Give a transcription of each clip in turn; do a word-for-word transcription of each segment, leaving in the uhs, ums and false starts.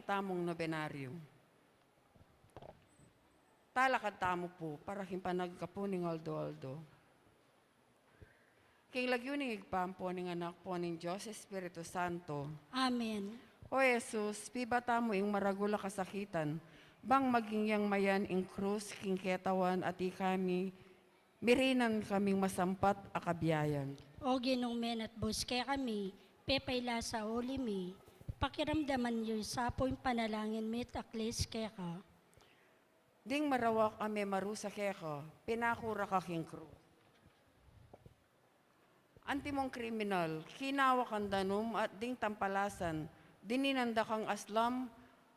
Tamung nobenaryo. Talakad tamu pu para king panagkapu ning aldo-aldo. King lagyu ning Ibpa, ampo ning Anak, ampo ning Dios Espiritu Santo. Amen. O Jesus, piba tamu ing maragul a kasakitan, bang maging yang mayan ing krus king ketawan at ikami, mirinan kaming masampat a kabiayan. O Ginung menatbus kekami, pepailas a uli mi, pakiramdaman yu sa pu ing panalangin mi at aklis keka. Ding marawak a memarusa keka, pinakura ka king krus. Antimong kriminal, kinawa kang danum at ding tampalasan, dininan da kang aslam,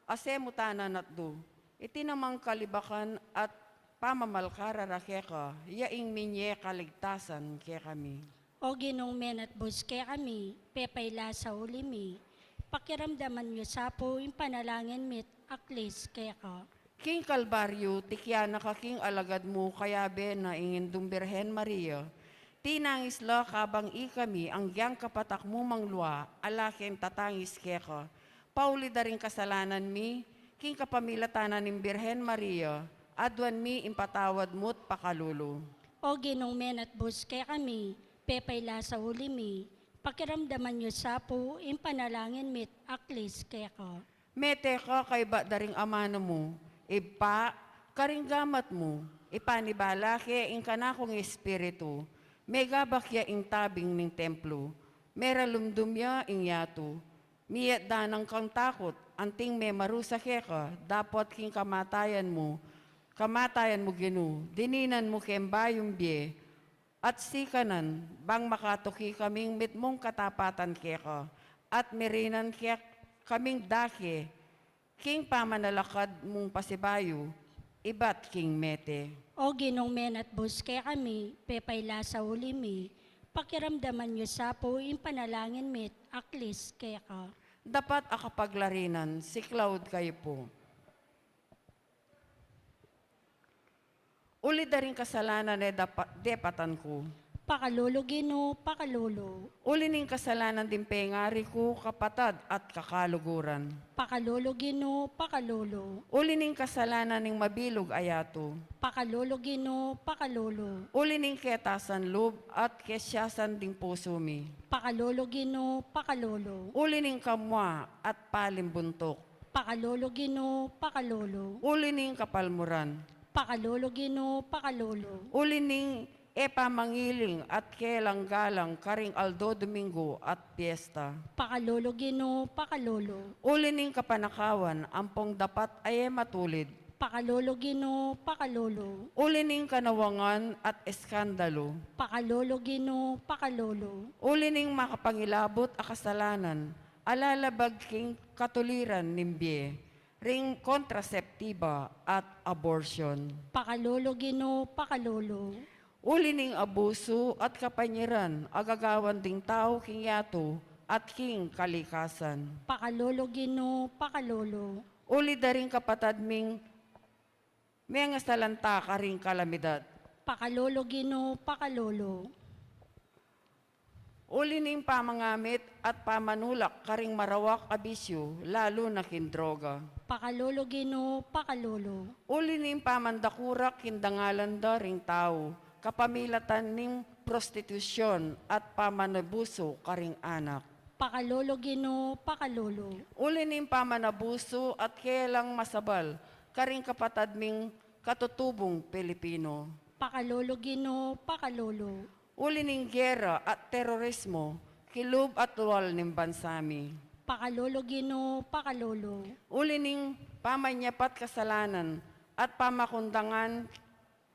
a semutanan at du. Iti namang kalibakan at pamamalkarara keka, ya ing minye kaligtasan kekami. O Ginung menatbus kekami, pepailas a uli mi, pakiramdaman yu sa pu ing panalangin mi at aklis keka. King Kalbaryu, tikyan na ka king alagad mu, kayabe na ing Indung Birhen Maria. Tinangis la kabang ikami, anggyang kapatak mu mang lua, ala keng tatangis keka. Pauli da ring kasalanan mi, king kapamilatan na ning Birhen Maria, aduan mi ing patawad mu't pakalulu. O Ginung menatbus kekami, pepailas a uli mi, pakiramdaman yu sa pu ing panalangin mi at aklis keka. Mete ka kaybat da ring amanu mu, Ibpa, karing gamat mu, ipanibala ke ing kanakung espiritu, megabak ya ing tabing ning templu, meralumdum ya ing yatu, miyadanang kang takut, anting memarusa keka, dapot king kamatayan mu, kamatayan mu Ginu, dininan mu keng bayung bie, at sikanan, bang makatuki kaming mitmung katapatan keka, at mirinan kek-, kaming dake, king pamanalakad mung pasibayu, ibat king mete. O Ginung menatbus kekami, pepailas a uli mi, pakiramdaman yu sa pu ing panalangin mi at aklis keka. Dapat a kapaglarinan, siklaud kayu pu. Uli da ring kasalanan a dapa-, depatan ku. Pakalulu Ginu, pakalulu. Uli ning kasalanan ding pengari ku, kapatad at kakaluguran. Pakalulu Ginu, pakalulu. Uli ning kasalanan ning mabilug a yatu. Pakalulu Ginu, pakalulu. Uli ning ketasan lub at kesiasan ding pusu mi. Pakalulu Ginu, pakalulu. Uli ning kamua at palimbuntuk. Pakalulu Ginu, pakalulu. Uli ning kapalmuran. Pakalulu Ginu, pakalulu. Uli ning e pamangiling at kelang galang karing aldo Domingo at piesta. Pakalulu Ginu, pakalulu. Uli ning kapanakawan ampong dapat a e matulid. Pakalulu Ginu, pakalulu. Uli ning kanawangan at eskandalu. Pakalulu Ginu, pakalulu. Uli ning makapangilabut a kasalanan a lalabag king katuliran ning bie, ring kontraseptiba at abortion. Pakalulu Ginu, pakalulu. Uli ning abusu at kapanyiran a gagawan ding tau king yatu at king kalikasan. Pakalulu Ginu, pakalulu. Uli da ring kapatad ming mengasalanta karing kalamidad. Pakalulu Ginu, pakalulu. Uli ning pamangamit at pamanulak karing marawak a bisyu, lalu na king droga. Pakalulu Ginu, pakalulu. Uli ning pamandakurak king dangalan da ring tau, kapamilatan ning prostitusyon at pamanabusu karing anak. Pakalulu Ginu, pakalulu. Uli ning pamanabusu at kelang masabal karing kapatad ming katutubung Pilipino. Pakalulu Ginu, pakalulu. Uli ning gera at terorismo kilub at lual ning bansa mi. Pakalulu Ginu, pakalulu. Uli ning pamanyapat kasalanan at pamakundangan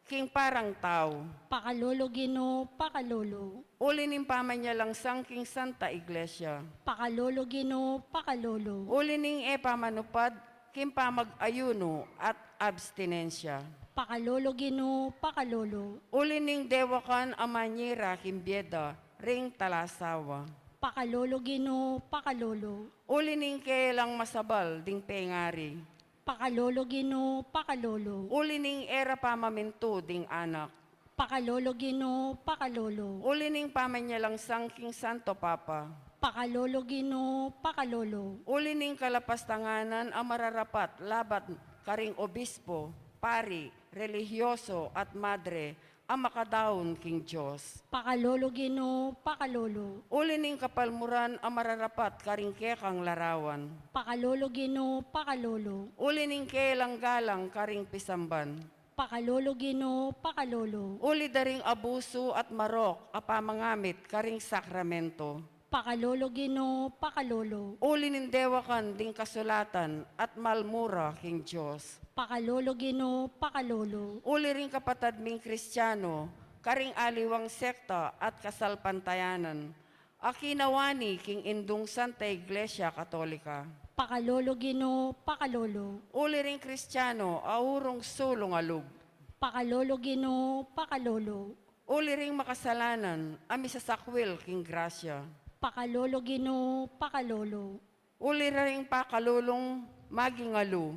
king parang tau. Pakalulu Ginu, pakalulu. Uli ning pamanyalangsang king Santa Iglesia. Pakalulu Ginu, pakalulu. Uli ning e pamanupad king pamag-ayunu at abstinensya. Pakalulu Ginu, pakalulu. Uli ning dewakan a manyira king bie da ring talasawa. Pakalulu Ginu, pakalulu. Uli ning kelang masabal ding pengari. Pakalulu Ginu, pakalulu. Uli ning e ra pamamintu ding anak. Pakalulu Ginu, pakalulu. Uli ning pamanyalangsang king Santo Papa. Pakalulu Ginu, pakalulu. Uli ning kalapastanganan a mararapat laban karing obispo, pari, relihiyoso, at madre a makadaun king Dios. Pakalulu Ginu, pakalulu. Uli ning kapalmuran a mararapat karing kekang larawan. Pakalulu Ginu, pakalulu. Uli ning kelang galang karing pisamban. Pakalulu Ginu, pakalulu. Uli da ring abusu at marok a pamangamit karing sakramento. Pakalulu Ginu, pakalulu. Uli ning dewakan ding kasulatan at malmura king Dios. Pakalulu Ginu, pakalulu. Uli ring kapatad ming Kristiano karing aliwang sekta at kasalpantayanan a kinawani king indung Santa Iglesia Katolika. Pakalulu Ginu, pakalulu. Uli ring Kristiano a urung sulung a lub. Pakalulu Ginu, pakalulu. Uli ring makasalanan a misasakwil king grasya. Pakalulu Ginu, pakalulu. Uli ring pakalulung magingalu.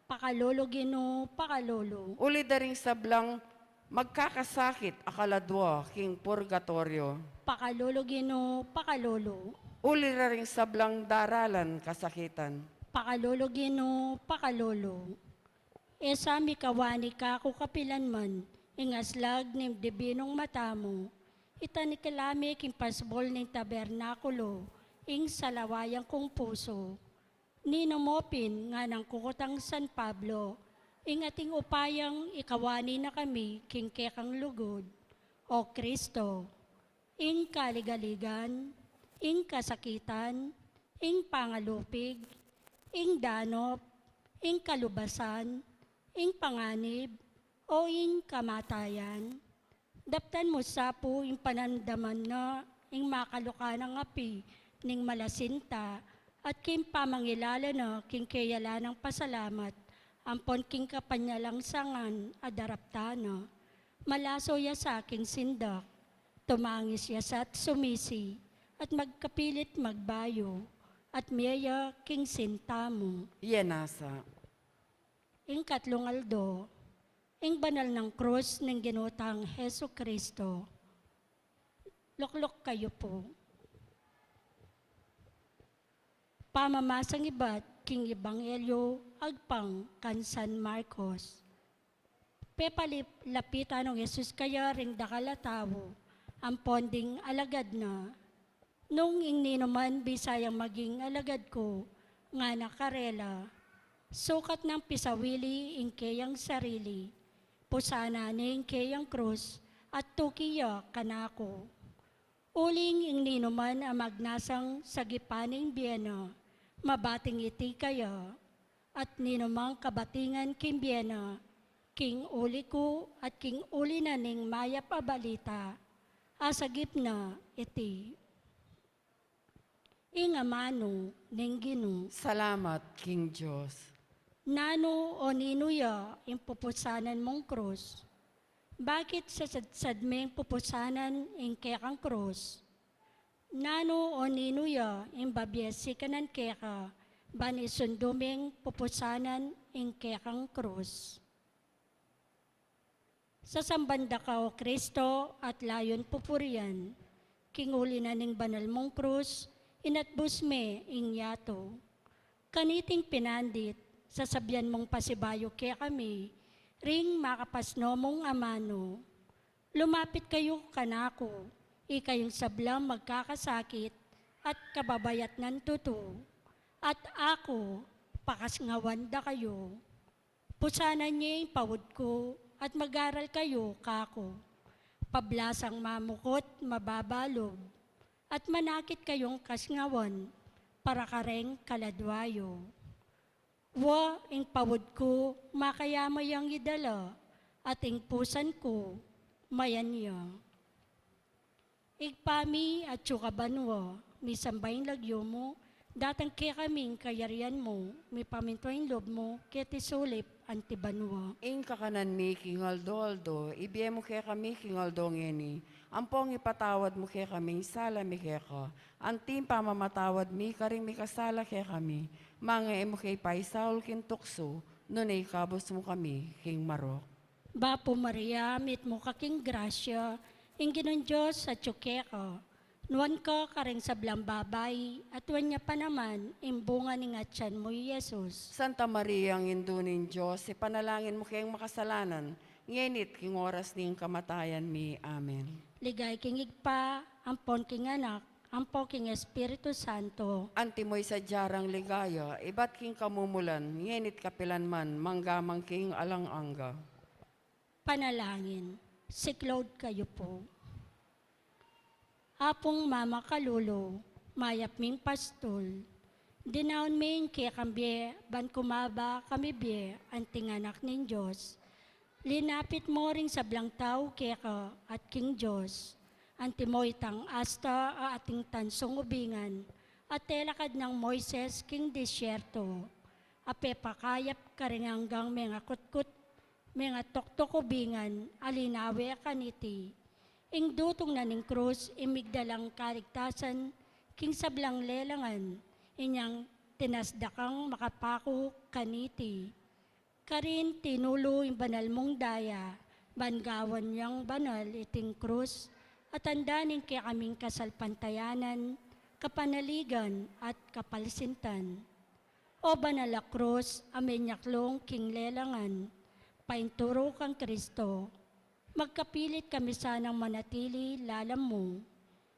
Pakalulu Ginu, pakalulu. Uli da ring sablang magkakasakit a kaladwa king purgatoryo. Pakalulu Ginu, pakalulu. Uli da ring sablang daralan kasakitan. Pakalulu Ginu, pakalulu. E sa mikawani kaku kapilan man ing aslag ning dibinung mata mu. Itanikila mi king pasbul ning tabernakulo ing salawayan kung pusu. Ninu mu pin nganang kukutang San Pablo, ing ating upayang ikawani na kami king kekang lugud, O Kristo, ing kaligaligan, ing kasakitan, ing pangalupig, ing danup, ing kalubasan, ing panganib, o ing kamatayan. Daptan mu sa pu ing panandaman na ing makaluka nang api ning malasinta, at king pamangilala na king keyalan nang pasalamat, ampon king kapanyalang sangan a daraptan na. Malaso ya sa king sindak, tumangis ya sa't sumisi, at magkapilit magbayu, at mie ya king sinta mu. Iya na sa. Ing katlung aldo, ing banal nang krus ning Ginu tang Jesucristo. Lukluk kayu pu. Pamamasang ibat king Ebanghelyo agpang kan San Marcos. Pepalip-, lapitan nong Jesus kaya ring dakal a tau, ampon ding alagad na. Nung ing ninuman bisa yang maging alagad ku, ngana karela, sukat nang pisawili ing keyang sarili, pusanan ne ing keyang krus, at tuki ya kanaku. Uling ing ninuman a magnasang sagipan ning bie na, mabating iti kaya, at ninumang kabatingan king bie na, king uli ku at king uli na ning mayap a balita, asagip na iti. Ing amanu ning Ginu. Salamat king Dios. Nanu o ninu ya ing pupusanan mung krus? Bakit sasadsad meng pupusanan ing kekang krus? Nanu o ninu ya ing babie sikanan keka, ban isundu meng pupusanan ing kekang krus? Sasamban da ka, O Kristo, at layun pupurian, king uli na ning banal mung krus, inatbus me ing yatu. Kaniting pinandit, sasabian mung pasibayu kekami, ring makapasno mung amanu. Lumapit kayu kanaku, ikayung sablang magkakasakit at kababayatnan tutu, at aku pakasngawan da kayu. Pusanan ye ing paud ku, at mag-aral kayu kaku. Pablasang mamukut, mababa lub, at manakit kayung kasngawan, para kareng kaladwa yu. Wa ing paud ku makayama yang idala, at ing pusan ku mayan ya. Ibpa mi, atsu ka banua, misamban ing lagyu mu, datang kekami ing kayarian mu, mipamintuan ing lub mu, keti sulip anti banua. Ing kakanan mi king aldo-aldo, ibie mu kekami king aldo ngeni, ampon ipatawad mu kekami ing sala mi keka, anti ing pamamatawad mi karing mikasala kekami, manga e mu ke paisaul king tuksu, nune ikabus mu kami king marok. Bapu Maria, mitmu ka king grasya, ing Ginung Dios atsu keka. Nuan ka karing sablang babai, at nuan ya pa naman ing bunga ning atian mu, i Jesus. Santa Maria, Indu ning Dios, ipanalangin mu keng makasalanan, ngeni't king oras ning kamatayan mi. Amen. Ligaya king Ibpa, ampon king Anak, ampo king Espiritu Santo. Antimo ing sadya rang ligaya, ibat king kamumulan, ngeni't kapilan man, mangga man king alang angga. Panalangin. Siklaud kayu pu. Apung mamakalulu, mayap ming pastul, dinaun mi ing kekang bie, ban kumaba kami bie, anting anak ning Dios. Linapit mu ring sablang tau keka at king Dios. Antimo itang asta a ating tansung ubingan, a telakad nang Moises king disyerto, a pepakayap karing anggang mengakutkut, mengatoktok ubingan, a linawe kaniti. Ing dutung na ning krus, ing migdalang kaligtasan king sablang lelangan, inyang tinasdakang makapaku kaniti. Karin tinulu ing banal mung daya, ban gawan yang banal iting krus, a tanda ning kekaming kasalpantayanan, kapanaligan, at kapalsintan. O banal a krus, a menyaklung king lelangan, painturu kang Kristo, magkapilit kami sanang manatili lalam mu.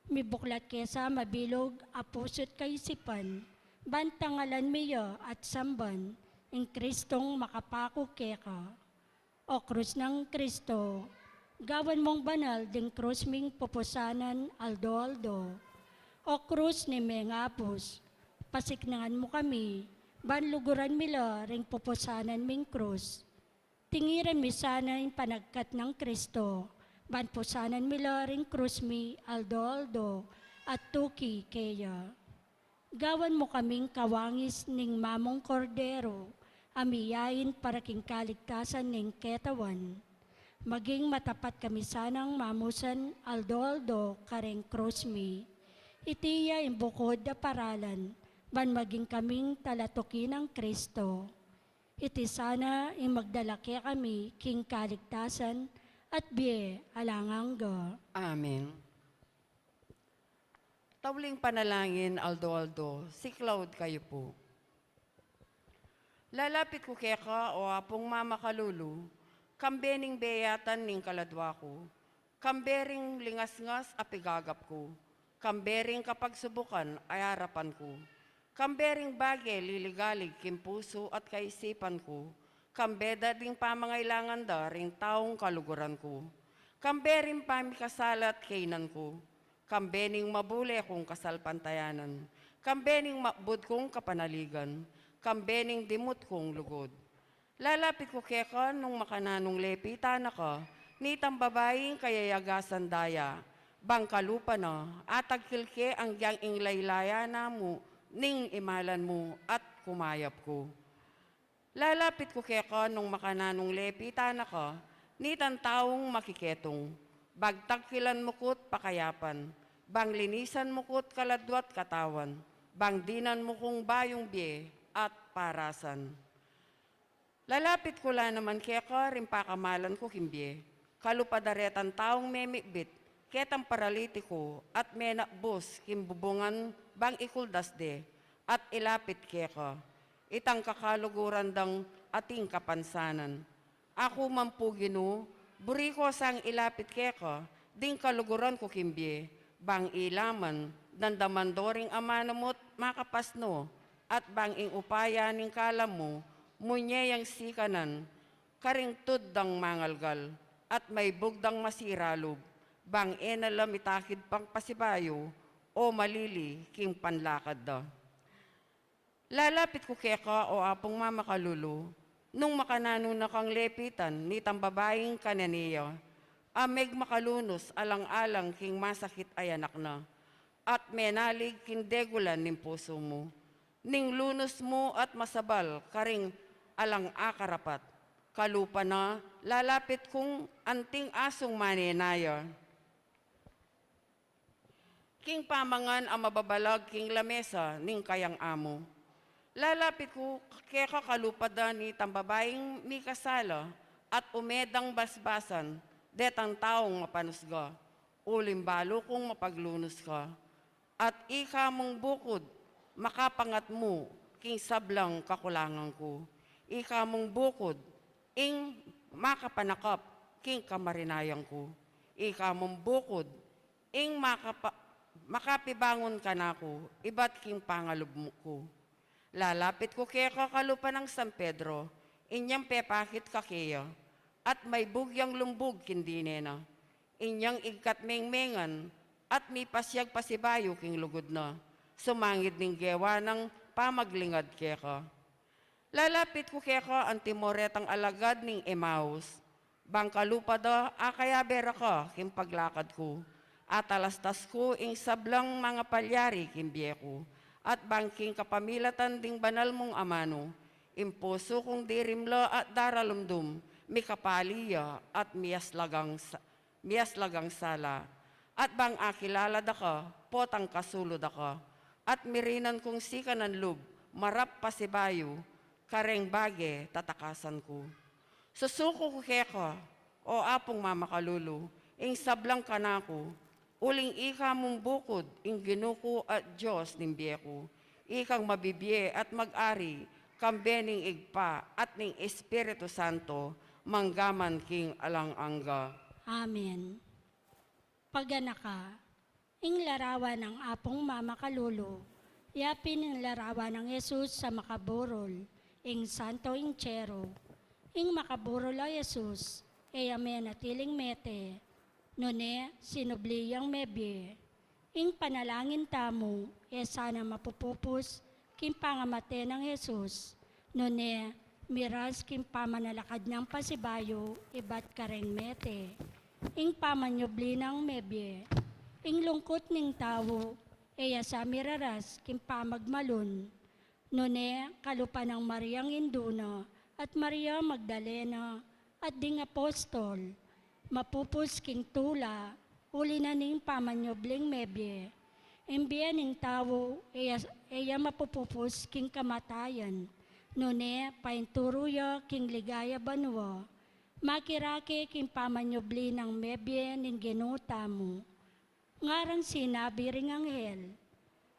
Mibuklat ke sa mabilug a pusu't kaisipan, ban tangalan mi ya at samban, ing Kristong makapaku keka. O krus nang Kristo, gawan mung banal ding krus ming pupusanan aldo-aldo. O krus ning mengabus, pasiknangan mu kami, ban luguran mi la ring pupusanan ming krus. Tingiran mi sana ing panagkat nang Kristo, ban pusanan mi la ring krus mi aldo-aldo, at tuki keya. Gawan mu kaming kawangis ning mamung Kordero, a miyain para king kaligtasan ning ketawan. Maging matapat kami sanang mamusan aldo-aldo kareng krus mi. Iti ya ing bukud a paralan, ban maging kaming talatuki nang Kristo. Iti sana ing magdala kekami king kaligtasan at bie alang angga. Amen. Tauling panalangin aldo-aldo, siklaud kayu pu. Lalapit ku keka, o Apung mamakalulu, kambe ning beyatan ning kaladwa ku, kambe ring lingasngas a pigagap ku, kambe ring kapagsubukan a arapan ku, kambe ring bage liligalig king pusu at kaisipan ku, kambe da ding pamangailangan da ring taung kaluguran ku, kambe ring pamikasala at kaynan ku, kambe ning mabule kung kasalpantayanan, kambe ning mabud kung kapanaligan, kambe ning dimut kung lugud. Lalapit ku keka nung makananung lepitan na ka, nitang babaing kayayagasan daya, bang kalupa na, atagkil ke anggyang ing laylayan na mu, ning imalan mu at kumayap ku. Lalapit ku keka nung makananung lepitan na ka, nitang taung makiketung, bang tagkilan mu ku't pakayapan, bang linisan mu ku't kaladwa't katawan, bang dinan mu kung bayung bie at parasan. Lalapit ku la naman keka ring pakamalan ku king bie, kalupa da retang taung memikbit ketang paralitiku at menakbus king bubungan bang ikuldas de, at ilapit keka itang kakaluguran dang ating kapansanan. Aku man pu Ginu, buri ko sang ilapit keka ding kaluguran ku king bie, bang ila man damdaman do ring amanu mu't makapasnu, at bang ing upaya ning kalam mu munye yang sikanan karing tud dang mangalgal, at maibug dang masiralub, bang e na la mitakid pang pasibayu o malili king panlakad da. Lalapit ku keka, o Apung mamakalulu, nung makananu na kang lepitan nitang babaing Cananea, a megmakalunus alang-alang king masakit a anak na, at menalig king degulan ning pusu mu, ning lunus mu at masabal karing alang akarapat. Kalupa na, lalapit kung anting asung manenaya king pamangan a mababalag king lamesa ning kayang amu. Lalapit ku keka kalupa da nitang babaing mikasala at ume dang basbasan detang taung mapanusga, uling balu kung mapaglunus ka. At ika mung bukud makapangatmu king sablang kakulangan ku. Ika mung bukud ing makapanakap king kamarinayan ku. Ika mung bukud ing makapa-, makapibangun kanaku ibat king pangalub ku. Lalapit ku keka kalupa nang San Pedro, inyang pepakit kakeya, at maibug yang lumbug king dine na. Inyang igkat mengmengan, at mipasyag pasibayu king lugud na, sumangid ning gewa nang pamaglingad keka. Lalapit ku keka antimo retang alagad ning Emaus, bang kalupa da akayabe ra ka king paglakad ku, atalastas ku ing sablang mangapalyari king bie ku, at bang king kapamilatan ding banal mung amanu, ing pusu kung dirimla at daralumdum, mikapali ya at miyaslagang sa-, miyaslagang sala. At bang akilala da ka, potang kasulu da ka, at mirinan kung sikanan lub, marap pasibayu, kareng bage tatakasan ku. Susuku ku keka, o Apung mamakalulu, ing sablang kanaku, uling ika mung bukud ing Ginu ku at Dios ning bie ku. Ikang mabibie at mag-ari, kambe ning Ibpa at ning Espiritu Santo, manggaman king alang angga. Amen. Paganaka. Ing larawan nang Apung mamakalulu, yapin ing larawan nang Jesus a makaburul, ing santo ing tieru. Ing makaburul a Jesus, e ya menatiling mete, nune sinubli yang mebie. Ing panalangin tamu, e sana mapupupus king pangamate nang Jesus, nune miras king pamanalakad nang pasibayu ibat kareng mete. Ing pamanyubli nang mebie. Ing lungkut ning tau, e ya sa miraras king pamagmalun. Nune, kalupa nang Mariang indu na, at Maria Magdalena, at ding apostol, mapupus king tula, uli na ning pamanyubling mebie. Ing bie ning tau, e ya, e ya mapupupus king kamatayan. Nune, painturu ya king ligaya banua. Makirake king pamanyubli nang mebie ning Ginu tamu. Ngarang sinabi ring anghel,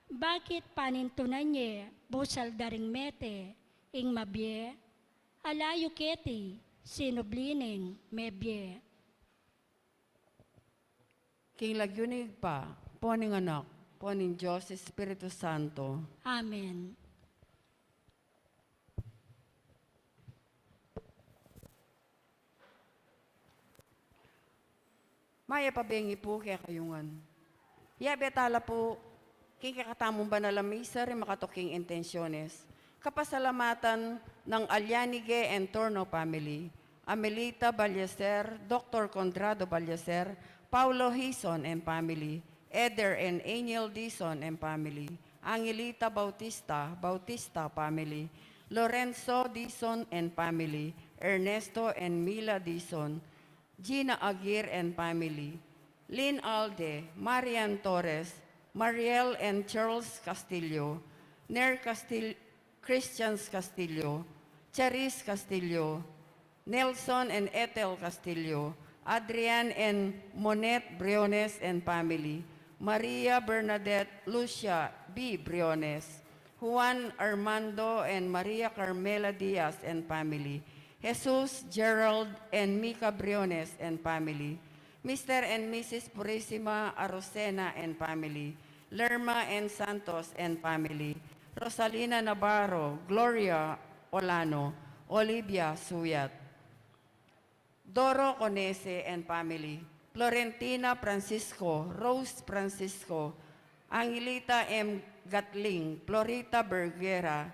"Bakit panintunan ye busal da ring mete ing mabie? Ala yu keti, sinubli neng mebie." King lagyu ning Ibpa, ampo ning Anak, ampo ning Dios Espiritu Santo. Amen. Mayap a bengi pu kekayu ngan. Yabe tala pu king kekatamung banal a misa ring makatuking intensiones. Kapasalamatan nang Alyanige and Torno family, Amelita Ballester, Doktor Conrado Ballester, Paulo Hison and family, Eder and Angel Dison and family, Angelita Bautista, Bautista family, Lorenzo Dison and family, Ernesto and Mila Dison, Gina Aguirre and family, Lynn Alde, Marian Torres, Mariel and Charles Castillo, Ner Castil-, Christians Castillo, Charis Castillo, Nelson and Ethel Castillo, Adrian and Monet Briones and family, Maria Bernadette Lucia B. Briones, Juan Armando and Maria Carmela Diaz and family, Jesus, Gerald and Mika Briones and family, Mister and Missus Purisima Arocena and family, Lerma and Santos and family, Rosalina Navarro, Gloria Olano, Olivia Suyat, Doro Conese and family, Florentina Francisco, Rose Francisco, Angelita M. Gatling, Florita Bergera,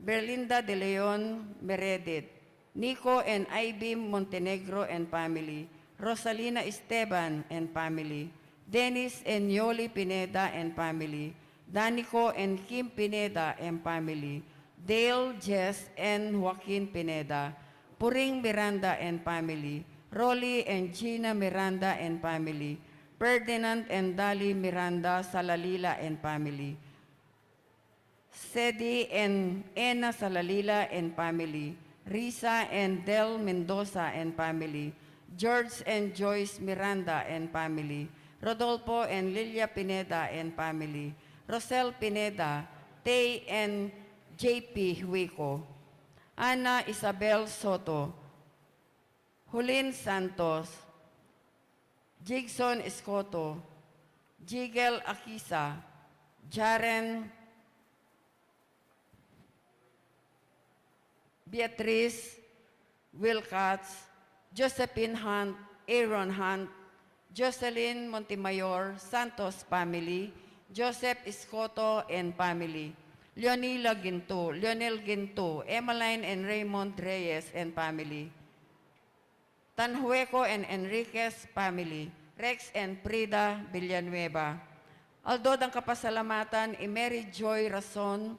Berlinda de Leon Meredith, Nico and Ivy Montenegro and family, Rosalina Esteban and family, Dennis and Yoli Pineda and family, Danico and Kim Pineda and family, Dale, Jess and Joaquin Pineda, Puring Miranda and family, Rolly and Gina Miranda and family, Ferdinand and Dali Miranda Salalila and family, Sedi and Ena Salalila and family, Risa and Del Mendoza and family, George and Joyce Miranda and family, Rodolfo and Lilia Pineda and family, Rosel Pineda, Tay and J P Huico, Ana Isabel Soto, Julin Santos, Jigson Escoto, Jigel Akisa, Jaren Beatriz Wilcox, Josephine Hunt, Aaron Hunt, Jocelyn Montemayor, Santos family, Joseph Escoto and family, Leonila Ginto, Lionel Ginto, Emmeline and Raymond Reyes and family, Tanhueco and Enriquez family, Rex and Frida Villanueva. Aldo dang kapasalamatan i Mary Joy Rason,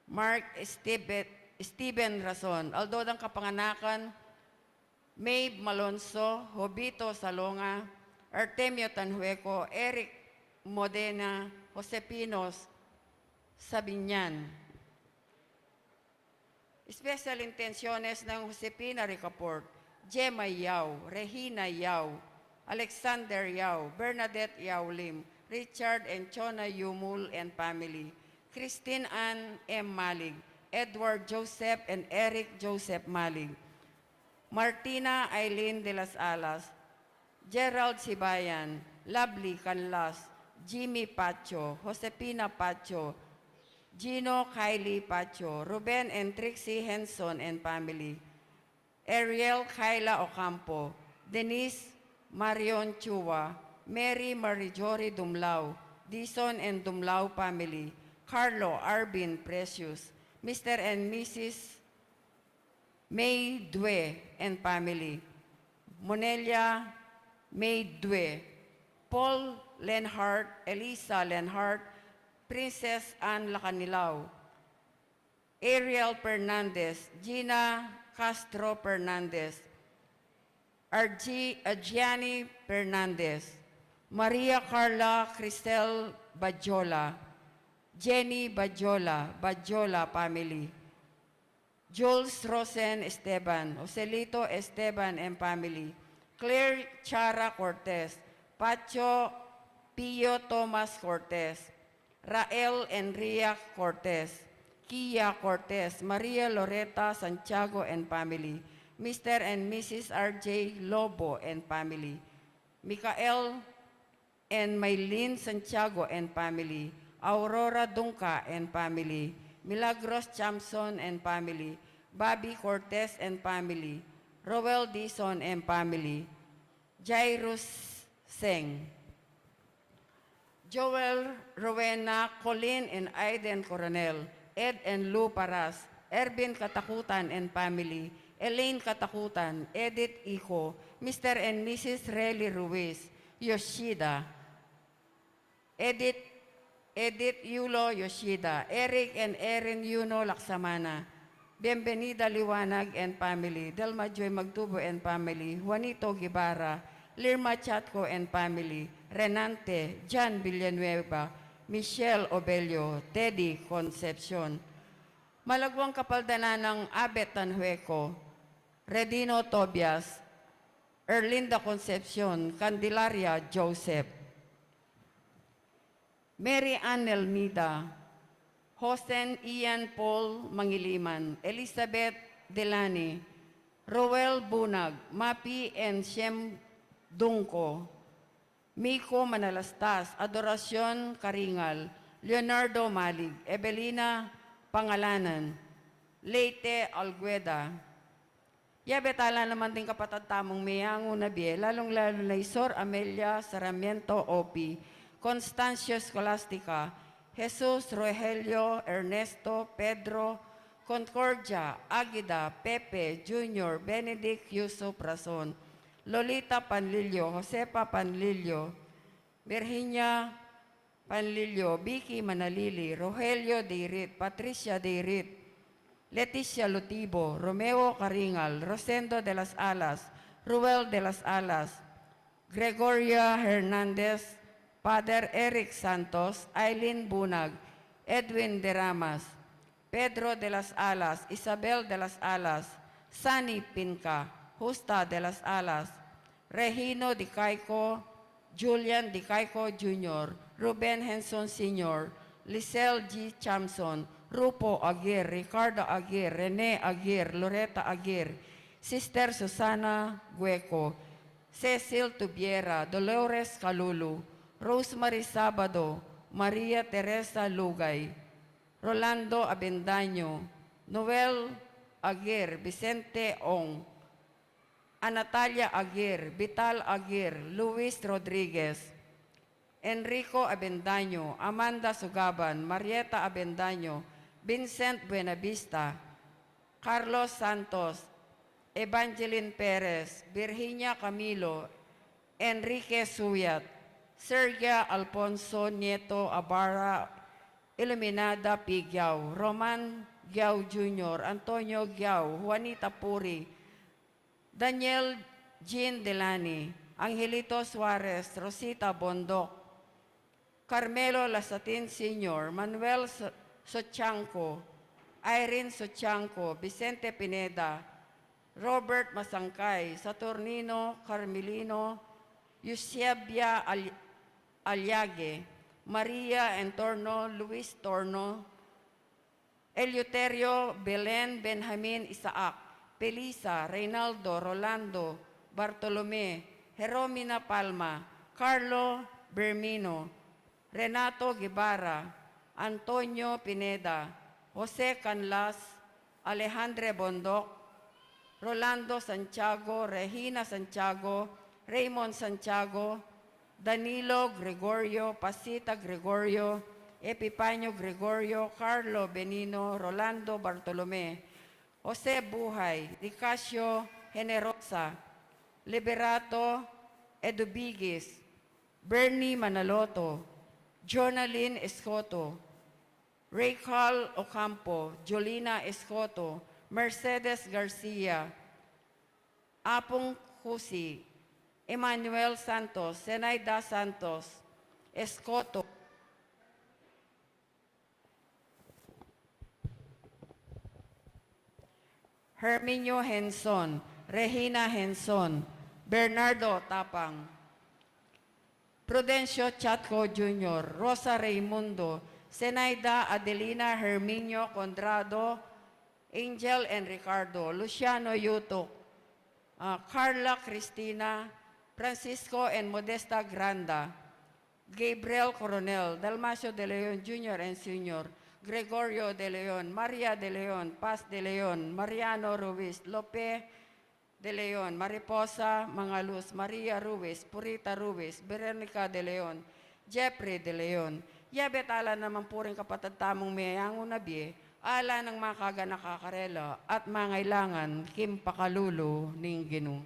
Mark Steve-, Steven Rason. Aldo dang kapanganakan, Maeve Malonzo, Jovito Salonga, Artemio Tanhueco, Eric Modena, Josepino Sabinian. Special intenciones ng Josefina Ricaport, Gemma Yao, Regina Yao, Alexander Yao, Bernadette Yao Lim, Richard and Chona Yumul and family, Christine Ann M. Malig, Edward Joseph and Eric Joseph Malig, Martina Aileen de las Alas, Gerald Sibayan, Lovely Canlas, Jimmy Pacho, Josefina Pacho, Gino Kylie Pacho, Ruben and Trixie Henson and family, Ariel Kyla Ocampo, Denise Marion Chua, Mary Marjorie Dumlao, Dison and Dumlao family, Carlo Arvin Precious, Mister and Missus May Due and family, Monelia May Due, Paul Lenhart, Elisa Lenhart, Princess Anne Lacanilao, Ariel Fernandez, Gina Castro Fernandez, Argi-, Argiani Fernandez, Maria Carla Cristel Badjola, Jenny Badjola, Badjola family, Jules Rosen Esteban, Joselito Esteban and family, Claire Chara Cortez, Pacho Pio Thomas Cortez, Rael Enria Cortez, Kia Cortez, Maria Loreta Santiago and family, Mister and Missus R J Lobo and family, Michael and Maylin Santiago and family, Aurora Dungca and family, Milagros Chamson and family, Bobby Cortez and family, Roel Dizon and family, Jairus Seng, Joel, Rowena, Colin and Aiden Coronel, Ed and Lou Paras, Ervin Katakutan and family, Elaine Katakutan, Edith Ico, Mister and Missus Relly Ruiz, Yoshida, Edith, Edith Yulo Yoshida, Eric and Erin Yuno Laksamana, Bienvenida Liwanag and family, Delma Joy Magtubo and family, Juanito Guevara, Lirma Chatco and family, Renante, John Villanueva, Michelle Obelio, Teddy Concepcion. Malagwang kapaldanan ng Abet Tanhueco, Redino Tobias, Erlinda Concepcion, Candelaria Joseph, Mary Ann Elmida, Hosen Ian Paul Mangiliman, Elizabeth Delani, Roel Bunag, Mapi and Shem Dungco, Miko Manalastas, Adoracion Karingal, Leonardo Malig, Evelina Pangalanan, Leyte Algueda. Yabe tala naman ding kapatad tamung meyangu na bie, lalung-lalu na i Sor Amelia Sarmiento Opi, Constancio Scholastica, Jesus Rogelio Ernesto Pedro, Concordia, Agida, Pepe, Junior, Benedict, Yusuf Rason, Lolita Panlilio, Josefa Panlilio, Virginia Panlilio, Vicky Manalili, Rogelio Deirit, Patricia Deirit, Leticia Lutibo, Romeo Caringal, Rosendo de las Alas, Ruel de las Alas, Gregoria Hernandez, Father Eric Santos, Aileen Bunag, Edwin Deramas, Pedro de las Alas, Isabel de las Alas, Sani Pinca, Justa de las Alas, Regino Dicaico, Julian Dicaico Junior, Ruben Henson Senior, Lisel G. Chamson, Rupo Aguirre, Ricardo Aguirre, Rene Aguirre, Loretta Aguirre, Sister Susana Gueco, Cecil Tubiera, Dolores Calulu, Rosemary Sabado, Maria Teresa Lugay, Rolando Abendaño, Noel Aguirre, Vicente Ong, Anatalia Aguirre, Vital Aguirre, Luis Rodriguez, Enrico Abendaño, Amanda Sugaban, Marieta Abendaño, Vincent Buenavista, Carlos Santos, Evangeline Perez, Virginia Camilo, Enrique Suyat, Sergia Alfonso Nieto Abarra, Iluminada P. Giao, Roman Giao Junior, Antonio Giao, Juanita Puri, Daniel Jean Delany, Angelito Suarez, Rosita Bondoc, Carmelo Lasatin Senior, Manuel So-, Sotiangco, Irene Sotiangco, Vicente Pineda, Robert Masangkay, Saturnino Carmelino, Eusebia Al-, Aliague, Maria Entorno, Luis Torno, Eleuterio, Belen, Benjamin, Isaac, Felisa, Reynaldo, Rolando, Bartolome, Jeromina Palma, Carlo Bermino, Renato Guevara, Antonio Pineda, Jose Canlas, Alejandre Bondoc, Rolando Santiago, Regina Santiago, Raymond Santiago, Danilo Gregorio, Pasita Gregorio, Epifanio Gregorio, Carlo Benino, Rolando Bartolome, Jose Buhay, Nicasio Generosa, Liberato Edubigis, Bernie Manaloto, Jonalyn Escoto, Raycal Ocampo, Jolina Escoto, Mercedes Garcia, Apung Cusi, Emmanuel Santos, Zenaida Santos, Escoto, Herminio Henson, Regina Henson, Bernardo Tapang, Prudencio Chatco Junior, Rosa Raimundo, Zenaida Adelina, Herminio Condrado, Angel and Ricardo, Luciano Yutuk, ah, Carla Cristina, Francisco and Modesta Granda, Gabriel Coronel, Dalmacio de Leon Junior and Senior, Gregorio de Leon, Maria de Leon, Paz de Leon, Mariano Ruiz, Lope de Leon, Mariposa Mangalus, Maria Ruiz, Purita Ruiz, Veronica de Leon, Jeffrey de Leon. Yabe at ala naman pu ring kapatad tamung meyangu na bie, ala nang makaganaka karela at mangailangan king pakalulu ning Ginu.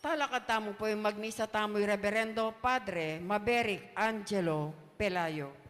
Talakad tamu pu ing magmisa tamu i Reverendo Padre Maverick Angelo Pelayo.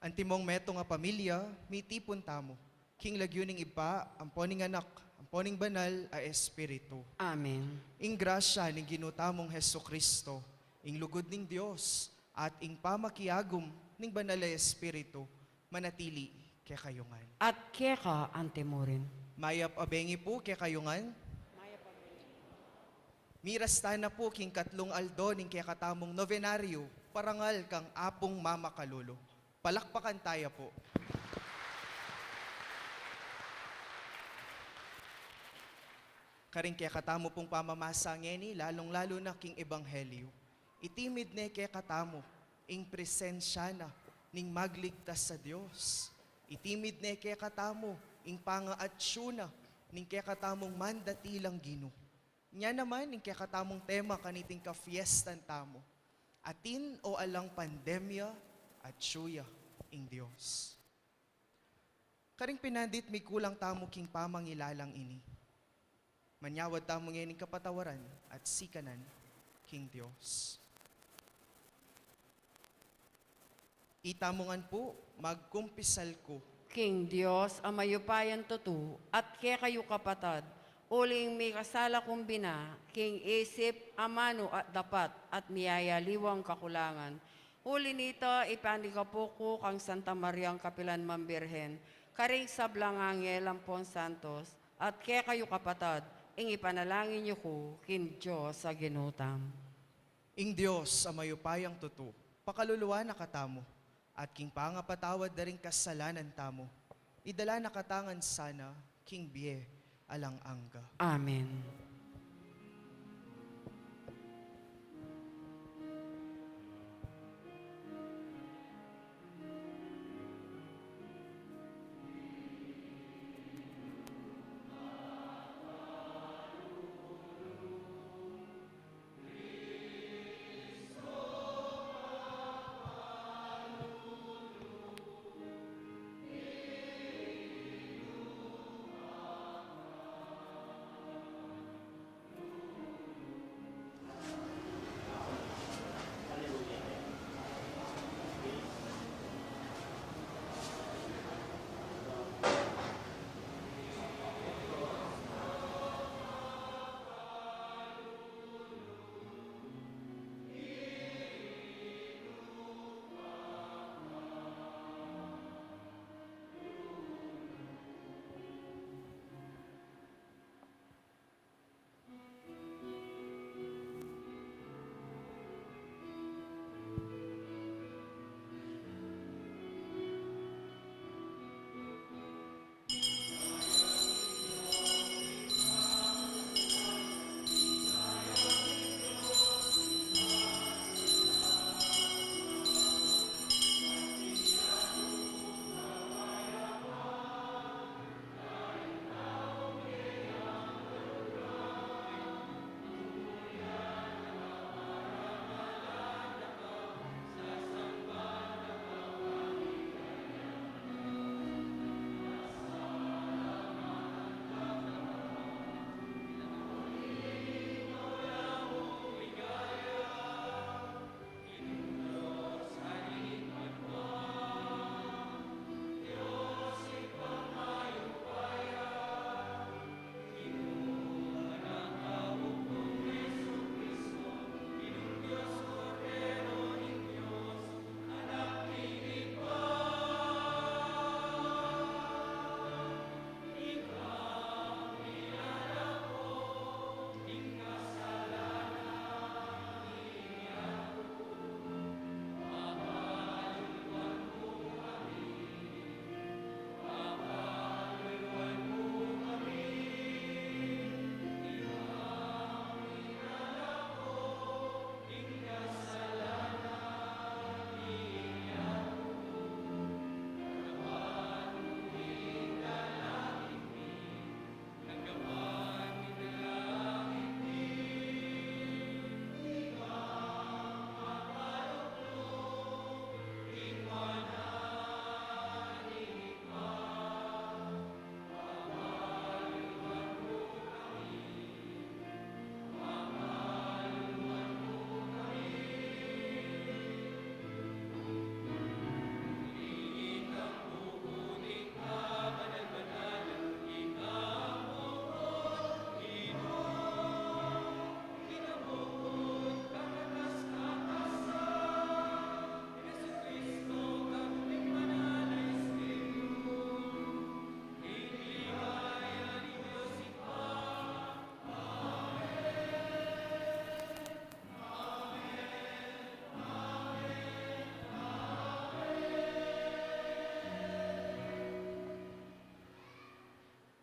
Antimong metung a pamilya, mitipun tamu king lagyu ning Ibpa, ampo ning Anak, ampo ning Banal a Espiritu. Amen. Ing grasya ning Ginu tamung Jesucristo, ing lugud ning Dios, at ing pamakiagum ning Banal a Espiritu, manatili kekayu ngan. At keka antimurin. Mayap a bengi pu kekayu ngan. Miras tana pu king katlung aldo ning kekatamung novenaryu, parangal kang Apung Mamakalulu. Palakpakan taya pu. Karing kekatamu pung pamamasa ngeni, lalung-lalu na king Ebanghelyu. Itimid ne kekatamu ing presensya na ning magligtas a Dios. Itimid ne kekatamu ing pangaatsu na ning kekatamung mandatilang Ginu. Nya naman ing kekatamung tema kaniting kafiestan tamu, Atin o alang pandemya, atsu ya ing Dios. Karing pinandit, mikulang tamu king pamangilalang ini. Manyawad tamu ngening kapatawaran at sikanan king Dios. Itamu ngan pu, magkumpisal ku king Dios a mayupayang tutu, at kekayu kapatad, uling mikasala kung bina king isip, amanu at dapat, at miyayaliwang kakulangan. Uli nita, ipanigapu ku kang Santa Mariang kapilan man Birhen, karing sablang anghel ampon santos, at kekayu kapatad, ing ipanalangin yu ku king Dios a Ginu tamu. Ing Dios a mayupayang tutu, pakaluluan na katamu, at king pangapatawad da ring kasalanan tamu, idala na kata ngan sana king bie alang angga. Amen.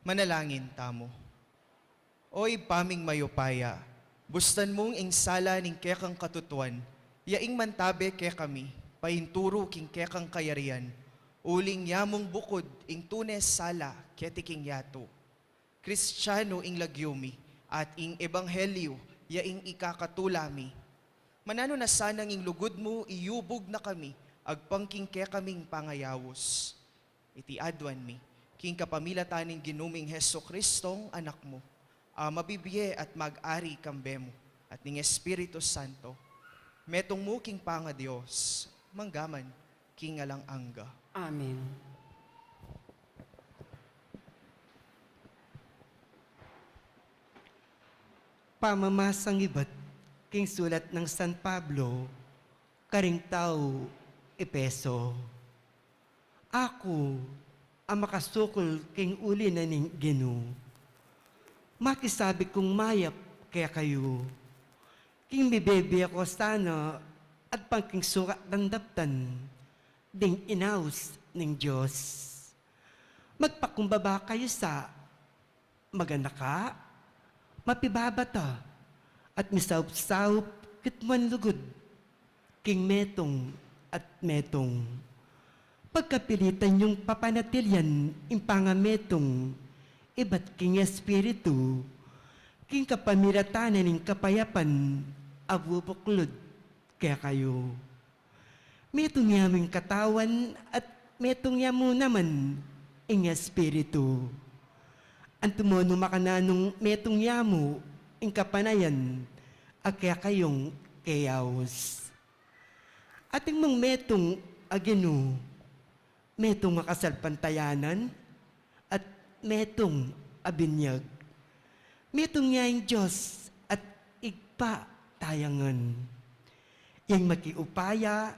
Manalangin tamu. O Ibpa ming mayupaya, bustan mung ing sala ning kekang katutuan, ya ing mantabe kekami, painturu king kekang kayarian, uling ya mung bukud ing tune sala keti king yatu. Kristianu ing lagyu mi, at ing ebanghelyu ya ing ikakatula mi. Mananu na sanang ing lugud mu iyubug na kami, agpang king kekaming pangayaus. Iti aduan mi, king kapamilatan ning Ginu ming Jesucristong Anak mu, a mabibie at mag-ari kambe mu, at ning Espiritu Santo, metung mu king pangaDios, manggaman king alang angga. Amen. Pamamasang ibat king sulat nang San Pablo karing tau Efeso. Aku a makasukul king uli na ning Ginu, makisabi kung mayap kekayu, king mibebie ku sana agpang king sukat dang daptan ding inaus ning Dios. Magpakumbaba kayu sa maganaka, mapibabata, at misaup-saup kitmuan lugud king metung at metung. Pagkapilitan yung papanatilian ing pangametung ibat king Espiritu, king kapamilatan na ning kapayapan a bubuklud kekayu. Metung ya mu ing katawan at metung ya mu naman ing Espiritu. Anti mu nung makananung metung ya mu ing kapanayan a kekayung keyaus. Atin mung metung a Ginu, metung a kasalpantayanan, at metung a binyag. Metung ya ing Dios at Ibpa tayangan. Yang makiupaya,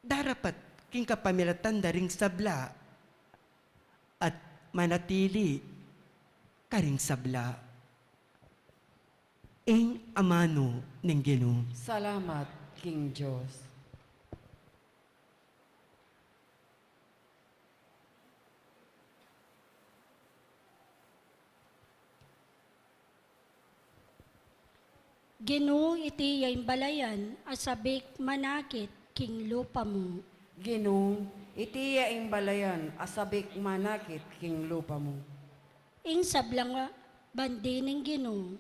darapat king kapamilatan da ring sabla, at manatili karing sabla. Ing amanu ning Ginu. Salamat king Dios. Ginu, iti ya ing balayan a sabik manakit king lupa mu. Ginu, iti ya ing balayan a sabik manakit king lupa mu. Ing sablang bandi ning Ginu,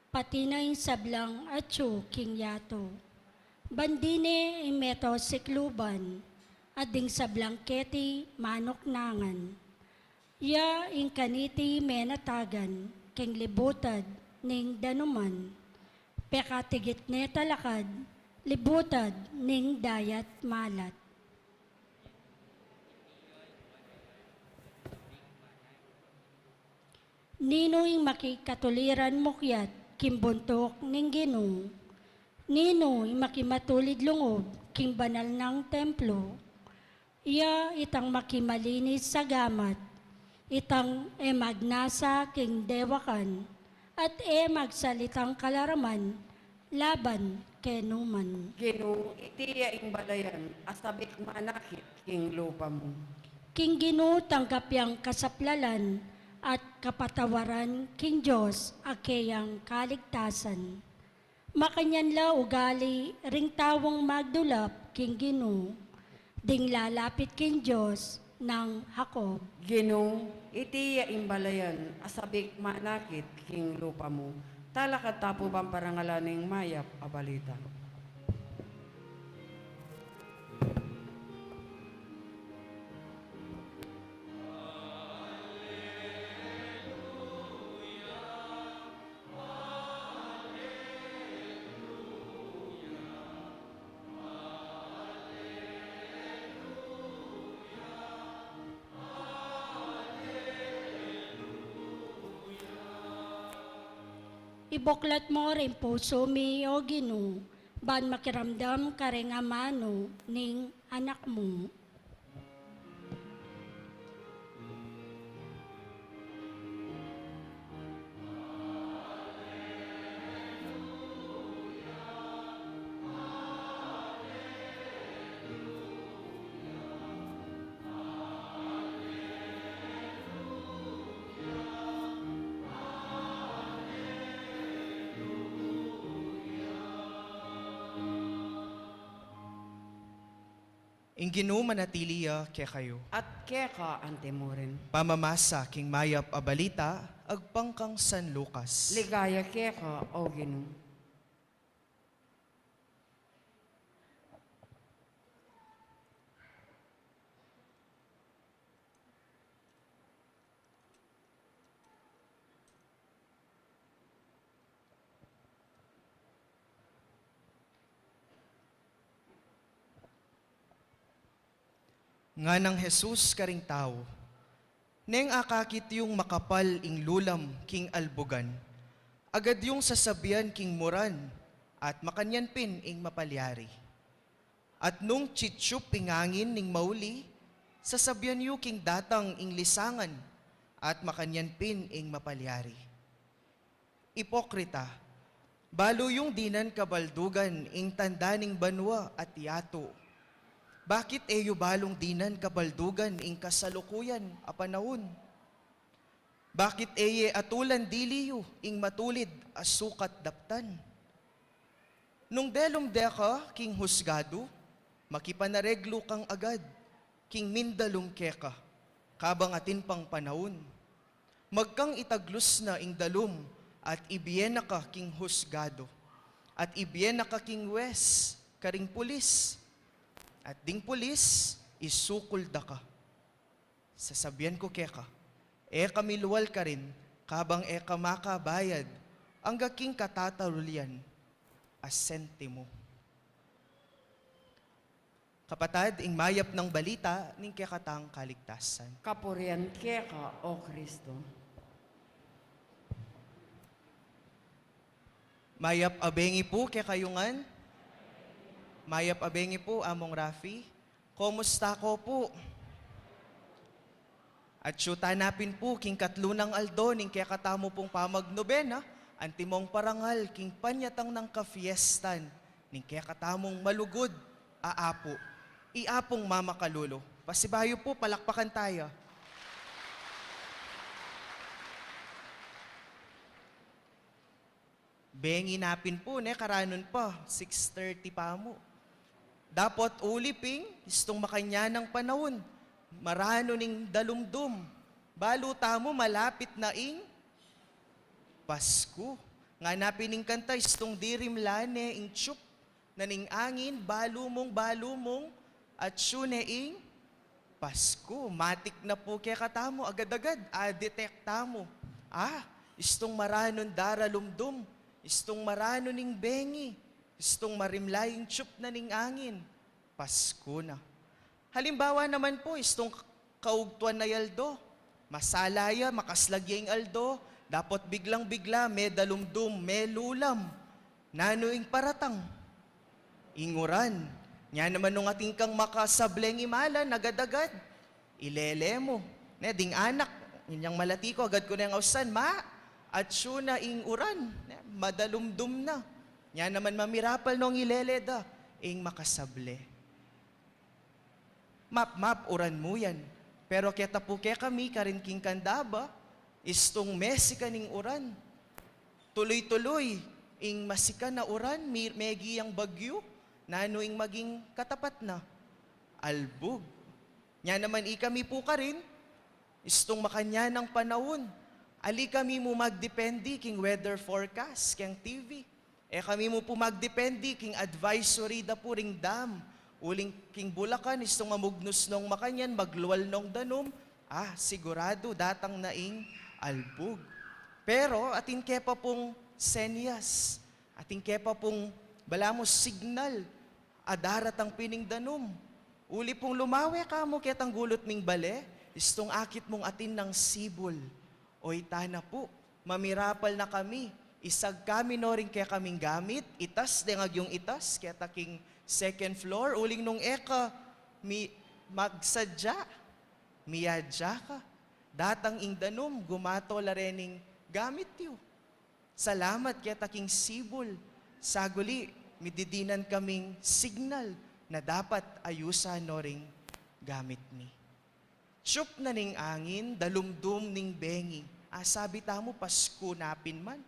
pati na ing sablang atyu king yatu. Bandi ne ing meto sikluban, at ding sablang keti manuknangan. Ya ing kaniti menatagan king libutad ning danuman. Pekatigit ne talakad libutad ning dayat malat. Ninu ing makikatuliran mukyat king buntuk ning Ginu? Ninu ing makimatulid lungub king banal nang templo? Iya itang makimalinis a gamat, itang e magnasa king dewakan, at e magsalitang kalaraman laban kenu man. Ginu, iti ya ing balayan a sabik manakit king lupa mu. King Ginu tanggap yang kasaplalan at kapatawaran king Dios a keyang kaligtasan. Makanyan la ugali ring taung magdulap king Ginu, ding lalapit king Dios nang Jacob. Ginu, iti ya ing balayan a sabik manakit king lupa mu. Talakad ta pu bang parangalan ing mayap a balita. Ibuklat mu ring pusu mi, O Ginu, ban makiramdam karing amanu ning Anak mu. Ing Ginu manatili ya kekayu. At keka antimurin. Pamamasa king mayap a balita agpang kang San Lucas. Ligaya keka, O Ginu. Nganang Jesus karing tau, "Neng akakit yung makapal ing lulam king albugan, agad yung sasabian king muran, at makanyan pin ing mapalyari. At nung chitsup ing angin ning mauli, sasabian yu king datang ing lisangan, at makanyan pin ing mapalyari. Ipokrita, balu yung dinan kabaldugan ing tanda ning banua at yatu. Bakit e yu balung dinan kabaldugan ing kasalukuyan a panaun? Bakit e ye atulan dili yu ing matulid a sukat daptan? Nung delum deka king husgadu, makipanareglu kang agad king mindalum keka, kabang atin pang panaun. Magkang itaglus na ing dalum, at ibie na ka king husgadu, at ibie na ka king wes karing pulis, at ding pulis isukul da ka. Sasabian ku keka, e ka milual karin kabang e ka makabayad angga king katatarulyan a sentimu." Kapatad, ing mayap nang balita ning kekatang kaligtasan. Kapurian keka, O Kristo. Mayap a bengi pu kekayu ngan. Mayap a bengi pu, Among Rafi. Kumusta ko pu? At atyu tana pin pu king katlu nang aldo ning kekatamu pung pamagnobena, antimong parangal king panyatang nang kafiestan ning kekatamung malugud a Apu, i Apung Mamakalulu. Pasibayu pu, palakpakan taya. Bengi na pin pu, ne, karanun pa, six thirty pa mu. Dapot uli pin, istung makanyan a panaun, maranu ning dalumdum. Balu tamu malapit na ing Pasku. Ngana pin ing kanta, istung dirimlan ne ing tsup na ning angin, balu mung, balu mung, atyu ne ing Pasku. Matik na pu kekatamu, agad-agad a-detect tamu. Ah, istung maranu ning daralumdum, istung maranu ning bengi, istung marimla ing tsup na ning angin, Pasku na. Halimbawa naman pu, istung kaugtuan na ing aldo. Masala ya, makaslag ya ing aldo, dapot biglang-bigla, medalumdum, melulam. Nanu ing paratang? Ing uran. Nya naman nung atin kang makasable ing imalan, agad-agad ilele mu. Ne, ding anak, inyang malati ku, agad ku neng ausan, "Ma, atyu na ing uran. Ne, madalumdum na." Nya naman mamirapal nung ilele da ing makasable. Mapmap uran mu yan. Pero keta pu kekami karin king Candaba, istung mesikan ing uran. Tuluy-tuluy ing masikan a uran, mi-, megi yang bagyu, nanu ing maging katapat na? Albug. Nya naman ikami pu karin, istung makanyan a panaun, ali kami mu magdepende king weather forecast keng T V. E kami mu pu magdepende king advisory da pu ring dam. Uling king Bulacan, istung mamugnus nong makanyan, maglual nong danum, ah, siguradu datang na ing albug. Pero atin ke pa pung senyas, atin ke pa pung balamu signal a daratang pin ing danum. Uli pung lumawe ka mu ketang gulut ming bale, istung akit mung atin nang sibul. Oy, tana pu, mamirapal na kami. Isag kami no ring kekaming gamit, itas deng agyung itas, keta king second floor, uling nung e ka mi-, magsadya, miyadya ka. Datang ing danum, gumato la reng gamit yu. Salamat keta king sibul, saguli, mididinan kaming signal na dapat ayusan no ring gamit mi. Tsup na ning angin, dalumdum ning bengi. Asabi tamu, Pasku na pin man.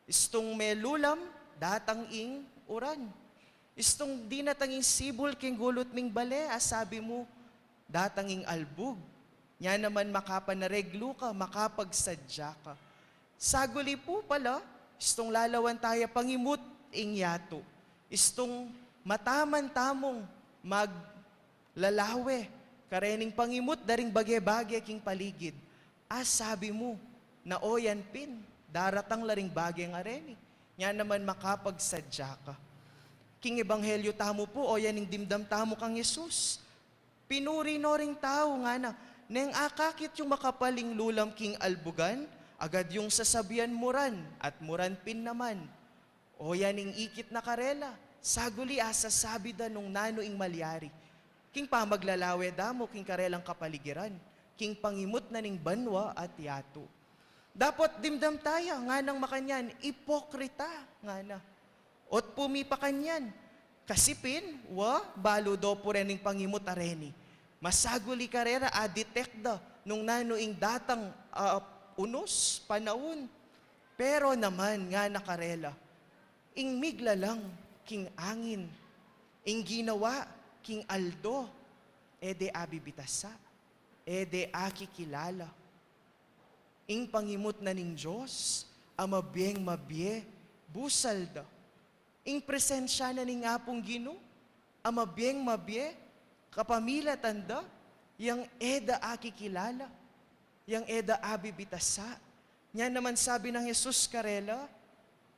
Istung melulam, datang ing uran. Istung dinatang ing sibul king gulut ming bale, a sabi mu, datang ing albug. Nya naman makapanareglu ka, makapagsadya ka. Saguli pu pala, istung lalawan taya pangimut ing yatu. Istung mataman tamung maglalawe karening pangimut da ring bage-bage king paligid. A sabi mu, na o yan pin, daratang la ring bage ngareni. Nya naman makapagsadya ka. King ebanghelyu tamu pu, o yan ing dimdam tamu kang Jesus. Pinuri no ring tau, ngana, neng akakit yung makapaling lulam king albugan, agad yung sasabian muran, at muran pin naman. O yan ing ikit na karela, saguli a sasabi da nung nanu ing malyari. King pamaglalawe da mu king karelang kapaligiran, king pangimut na ning banua at yatu. Dapot dimdam taya, nganang makanyan, ipokrita, ngana. Ot pumi pa kanyan, kasi pin, wa, balu do pu ren ing pangimut a reni. Masaguli karela a-detect da nung nanu ing datang, ah, unus, panaun. Pero naman, ngana karela, ing miglalang king angin, ing ginawa king aldo, e de abibitasa, e de akikilala. Ing pangimut na ning Dios a mabieng mabie, busal da. Ing presensya na ning Apung Ginu a mabieng mabie, kapamilatan da, yang e da akikilala, yang e da abibitasa. Nya naman sabi nang Jesus karela,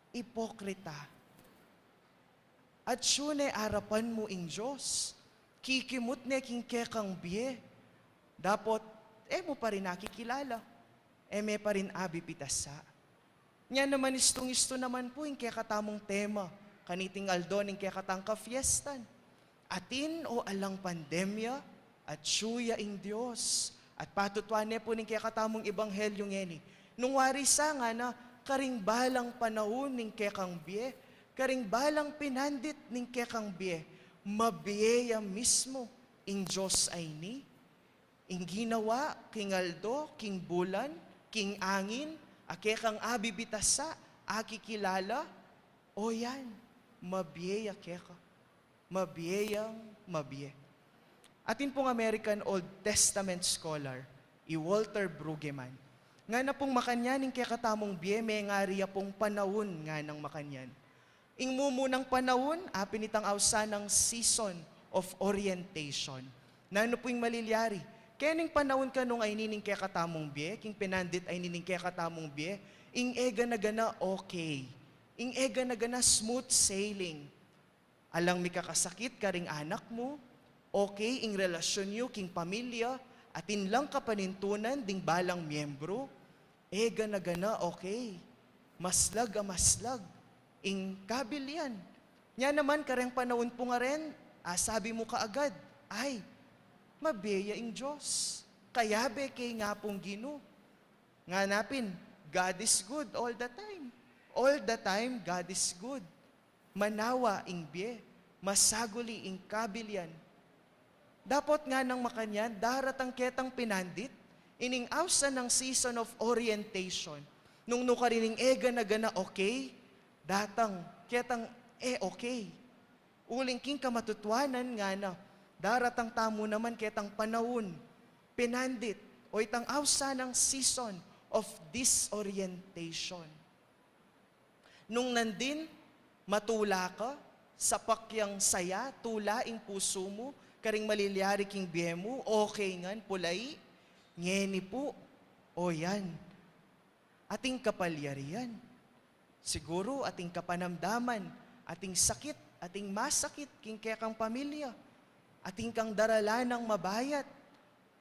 ipokrita. Atsu ne arapan mu ing Dios, kikimut ne king kekang bie, dapot e mu pa rin akikilala, e me pa rin abibitasa. Nya naman istung-istu naman pu ing kekatamung tema kaniting aldo ning kekatang kafiestan. Atin o alang pandemya, atsu ya ing Dios. At patutuan ne pu ning kekatamung ebanghelyu ngeni. Nung wari sa, ngana, karing balang panaun ning kekang bie, karing balang pinandit ning kekang bie, mabie ya mismu ing Dios a ini. Ing ginawa king aldo, king bulan, king angin, a kekang abibitasa, akikilala, o yan, mabie ya keka. Mabie yang mabie. Atin pung American Old Testament scholar, i Walter Brueggemann, ngana pung makanyan ing kekatamung bie, mengari ya pung panaun, nganang makanyan. Ing mumunang panaun, apin itang ausan nang season of orientation. Nanu pu ing malilyari? Keng panaun kanung a ini ning kekatamung bie, king pinandit a ini ning kekatamung bie, ing e gana-gana okay. Ing e gana-gana smooth sailing. Alang mikakasakit karing anak mu, okay ing relasyun yu king pamilya, atin lang kapanintunan ding balang miyembru, e gana-gana okay. Maslag a maslag ing kabilian. Nya naman kareng panaun pu ngaren, a sabi mu kaagad, ay, mabie ya ing Dios. Kayabe ke ing Apung Ginu. Ngana pin, God is good all the time. All the time, God is good. Manawa ing bie, masaguli ing kabilian. Dapot nganang makanyan, daratang ketang pinandit, ining ausan nang season of orientation. Nung nukarin ing e gana-gana okay, datang ketang e okay. Uling king kamatutuanan ngana, daratang tamu naman ketang panaun, pinandit, o itang ausan nang season of disorientation. Nung nandin, matula ka, sapak yang saya, tula ing pusu mu, karing malilyari king bie mu, okay ngan, pulai, ngeni pu, o yan. Ating kapalyarian. Siguru, ating kapanamdaman, ating sakit, ating masakit, king kekang pamilya, ating kang daralan nang mabayat,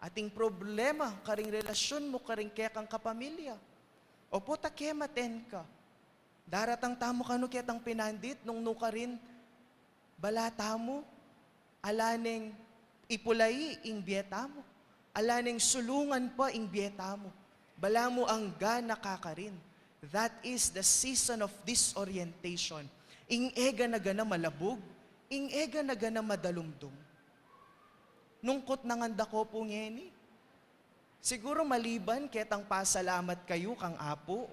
ating problema, karing relasyun mu, karing kekang kapamilya. Opo, ta kematen ka. Daratang tamu kanu ketang pinandit nung nukarin bala tamu, ala neng ipulai ing bie tamu, ala neng sulungan pa ing bie tamu, balamu angga na kakarin. That is the season of disorientation. Ing e gana-gana malabug, ing e gana-gana madalumdum. Nungkut na ngan dako pu ngeni. Siguru maliban ketang pasalamat kayu kang Apu,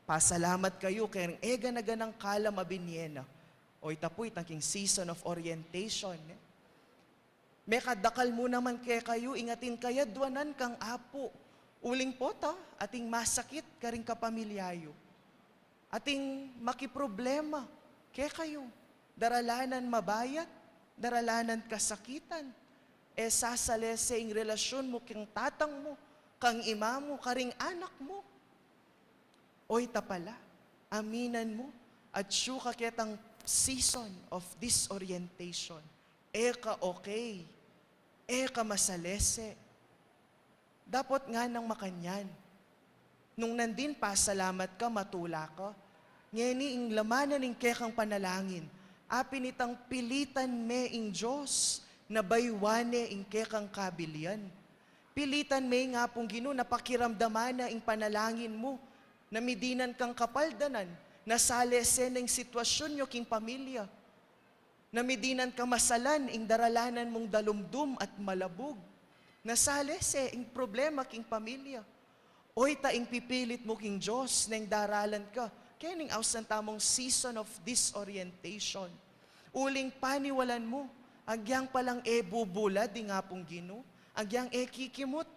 pasalamat kayu keng e gana-ganang kalam a binie na. O ita pu itang king season of orientation, ne? Mekadakal mu naman kekayu ing atin kayadwanan kang Apu. Uling pota, atin masakit karing kapamilya yu. Atin makiproblema kekayu. Daralanan mabayat, daralanan kasakitan. E sasalese ing relasyun mu kang tatang mu, kang ima mu, karing anak mu. O ita pala, aminan mu, atsu ka ketang season of disorientation. E ka okay. E ka masalese. Dapot nganang makanyan, nung nandin pasalamat ka, matula ka, ngeni ing laman na ning kekang panalangin, apin itang pilitan me ing Dios, na baywan ne ing kekang kabilian. Pilitan me ing Apung Ginu na pakiramdaman na ing panalangin mu, na midinan kang kapaldanan, na salese na ing sitwasyun yu king pamilya, na midinan kang masalan ing daralanan mung dalumdum at malabug, na salese ing problema king pamilya. O ita ing pipilit mu king Dios neng daralan ka kening ausan tamung season of disorientation. Uling paniwalan mu, agyang palang e bubulad ing Apung Ginu, agyang e kikimut.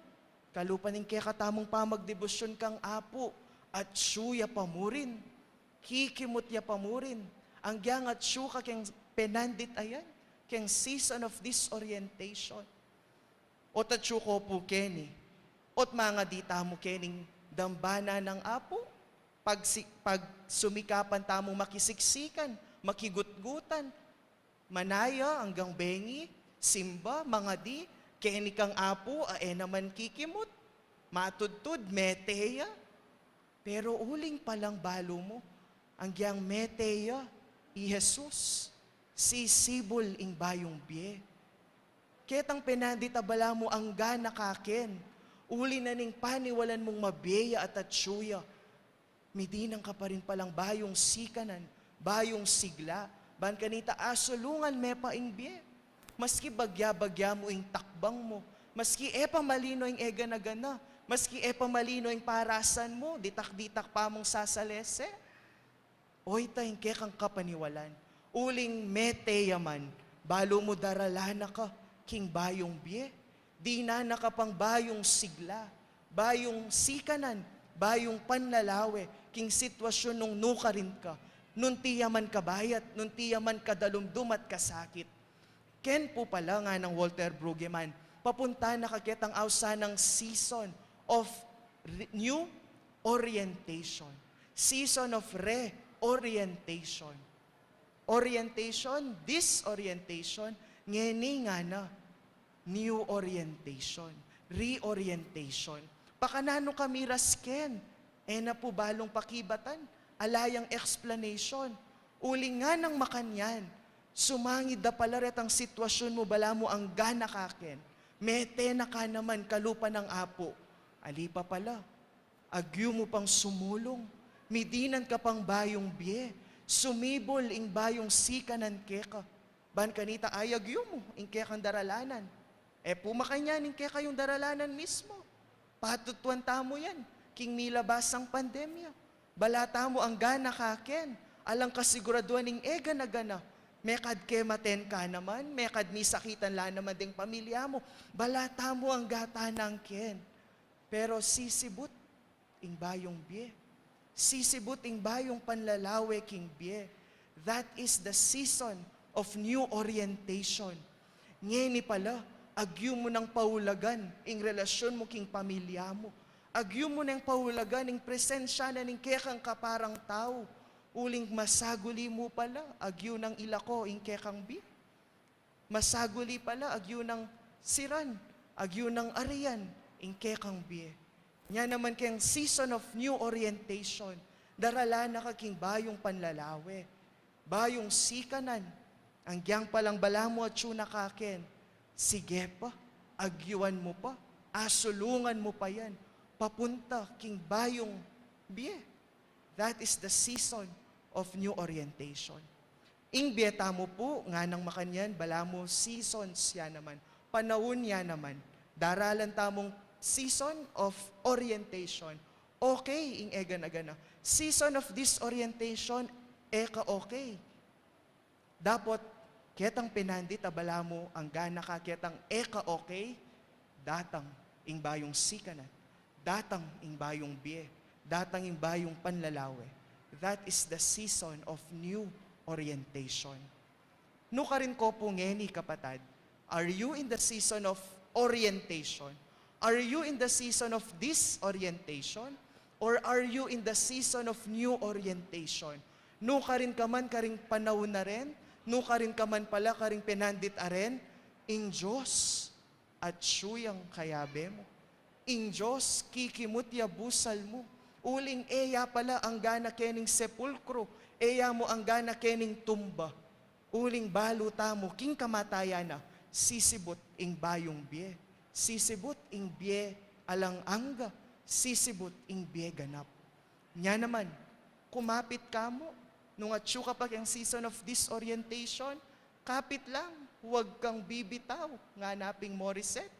Kalupa ning kekatamung pamagdebosyun kang Apu, atsu ya pa murin. Kikimut ya pa murin. Agyang atsu ka keng penandit a yan, keng season of disorientation. Ot atsu ko pu keni, ot mangadi tamu kening dambana nang Apu, pag, si, pag sumikapan tamu makisiksikan, makigutgutan, manaya anggang bengi, simba, mangadi, keni kang Apu, a e naman kikimut, matudtud, mete ya. Pero uling palang balu mu, agyang mete ya i Jesus, sisibul ing bayung bie. Ketang penandit a balamu angga na kaken, uli na ning paniwalan mung mabie ya at atsu ya, midinan ka pa rin palang bayung sikanan, bayung sigla, ban kanita asulungan me pa ing bie. Maski bagya-bagya mu ing takbang mu, maski e pa malino ing egana-gana, maski e pa malino ing parasan mu, ditak-ditak pa mung sasalese. O ita ing kekang kapaniwalan, uling mete ya man, balu mu daralan na ka king bayung bie. Dinan na ka pang bayung sigla, bayung sikanan, bayung panlalawe king sitwasyun nung nukarin ka, nung tiya man kabayat, nung tiya man kadalumdum at kasakit. Ken pu pala, nganang Walter Brueggemann, papunta na ka ketang ausan nang season of re-, new orientation. Season of reorientation. Orientation, disorientation, ngeni ngana, new orientation, reorientation. Pakananu ka miras ken? E na pu balung pakibatan, ala yang explanation. Uling nganang makanyan, sumangid da pala retang sitwasyun mu, balamu angga na kaken, mete na ka naman kalupa nang Apu. Ali pa pala, agyu mu pang sumulung, midinan ka pang bayung bie, sumibul ing bayung sikanan keka. Ban kanita ayagyu mu ing kekang daralanan. E pu makanyan ing kekayung daralanan mismu. Patutuan tamu yan king milabasang pandemya. Bala tamu angga na kaken, alang kasiguraduan ing egana-gana. Mekad kematen ka naman, mekad misakitan la naman deng pamilya mu. Bala tamu angga tanang ken. Pero sisibut ing bayung bie. Sisibut ing bayung panlalawe king bie. That is the season of new orientation. Ngeni pala, agyu mu nang paulagan ing relasyun mu king pamilya mu. Agyu mu nang paulagan ing presensya na ning kekang kaparang tau. Uling masaguli mu pala, agyu nang ilako ing kekang bie. Masaguli pala, agyu nang siran, agyu nang arian ing kekang bie. Nya naman keng season of new orientation, daralan na ka king bayung panlalawe, bayung sikanan. Agyang palang balamu atsu na kaken, sige pa, agyuan mu pa, asulungan mu pa yan, papunta king bayung bie. That is the season of new orientation. Ing bie tamu pu, nganang makanyan, balamu seasons ya naman, panaun ya naman. Daralan tamung season of orientation. Okay ing egana-gana. Season of disorientation, e ka okay. Dapot, ketang penandit a balamu, anggana ka ketang e ka okay, datang ing bayung sikanan, datang ing bayung bie, datang ing bayung panlalawe. That is the season of new orientation. Nukarin ko pu ngeni, kapatad, are you in the season of orientation? Are you in the season of disorientation? Or are you in the season of new orientation? Nukarin ka man karing panaun a ren, nukarin ka man pala karing penandit a ren, ing Dios atyu yang kayabe mu. Ing Dios kikimut ya busal mu. Uling e ya pala anggana kening sepulkru, e ya mu anggana kening tumba. Uling balu tamu king kamatayan na, sisibut ing bayung bie. Sisibut ing bie alang angga. Sisibut ing bie ganap. Nya naman, kumapit ka mu, nung atyu ka pa keng season of disorientation, kapit lang, huwag kang bibitaw, ngana ping Morissette.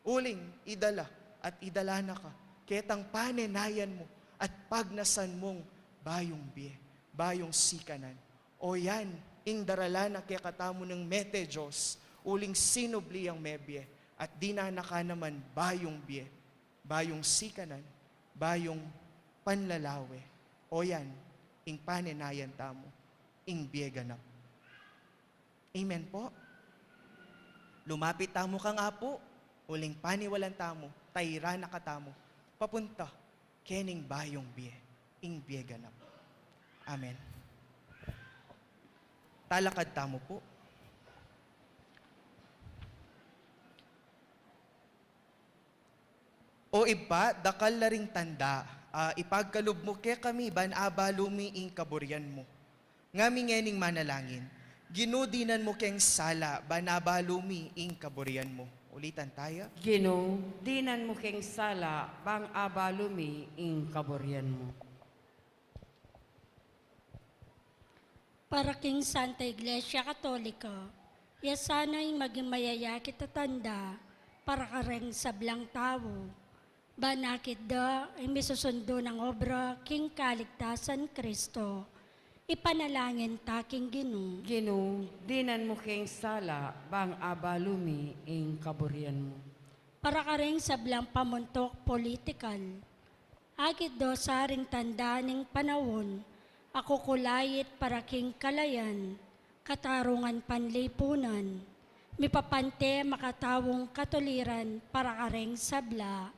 Uling, idala at idala na ka ketang panenayan mu at pagnasan mung bayung bie, bayung sikanan. O yan, ing daralan na kekatamu ning mete Dios, uling sinubli yang mebie, at dinana ka naman bayung bie, bayung sikanan, bayung panlalawe. O yan, ing panenayan tamu, ing bie ganap. Amen po. Lumapit tamu kang Apu, uling paniwalan tamu, tairan na katamu papunta kening bayung bie, ing bie ganap. Amen. Talakad tamu pu. O Ibpa, dakal la ring tanda a ipagkalub mu kekami ban abalu mi ing kaburian mu. Ngami ngening manalangin, Ginu, dinan mu keng sala ban abalu mi ing kaburian mu. Ulitan taya. Ginu, dinan mu keng sala ban abalu mi ing kaburian mu. Para king Santa Iglesia Katolika, ya sana ing maging mayayakit a tanda para kareng sablang tau, ban akit da ing misusundu nang obra king kaligtasan Kristo. Ipanalangin ta king Ginu. Ginu, dinan mu keng sala ban abalu mi ing kaburian mu. Para kareng sablang pamuntuk politikal, akit da sa ring tanda ning panaun a kukulait para king kalayan, katarungan panlipunan, mipapante makataung katuliran para kareng sabla.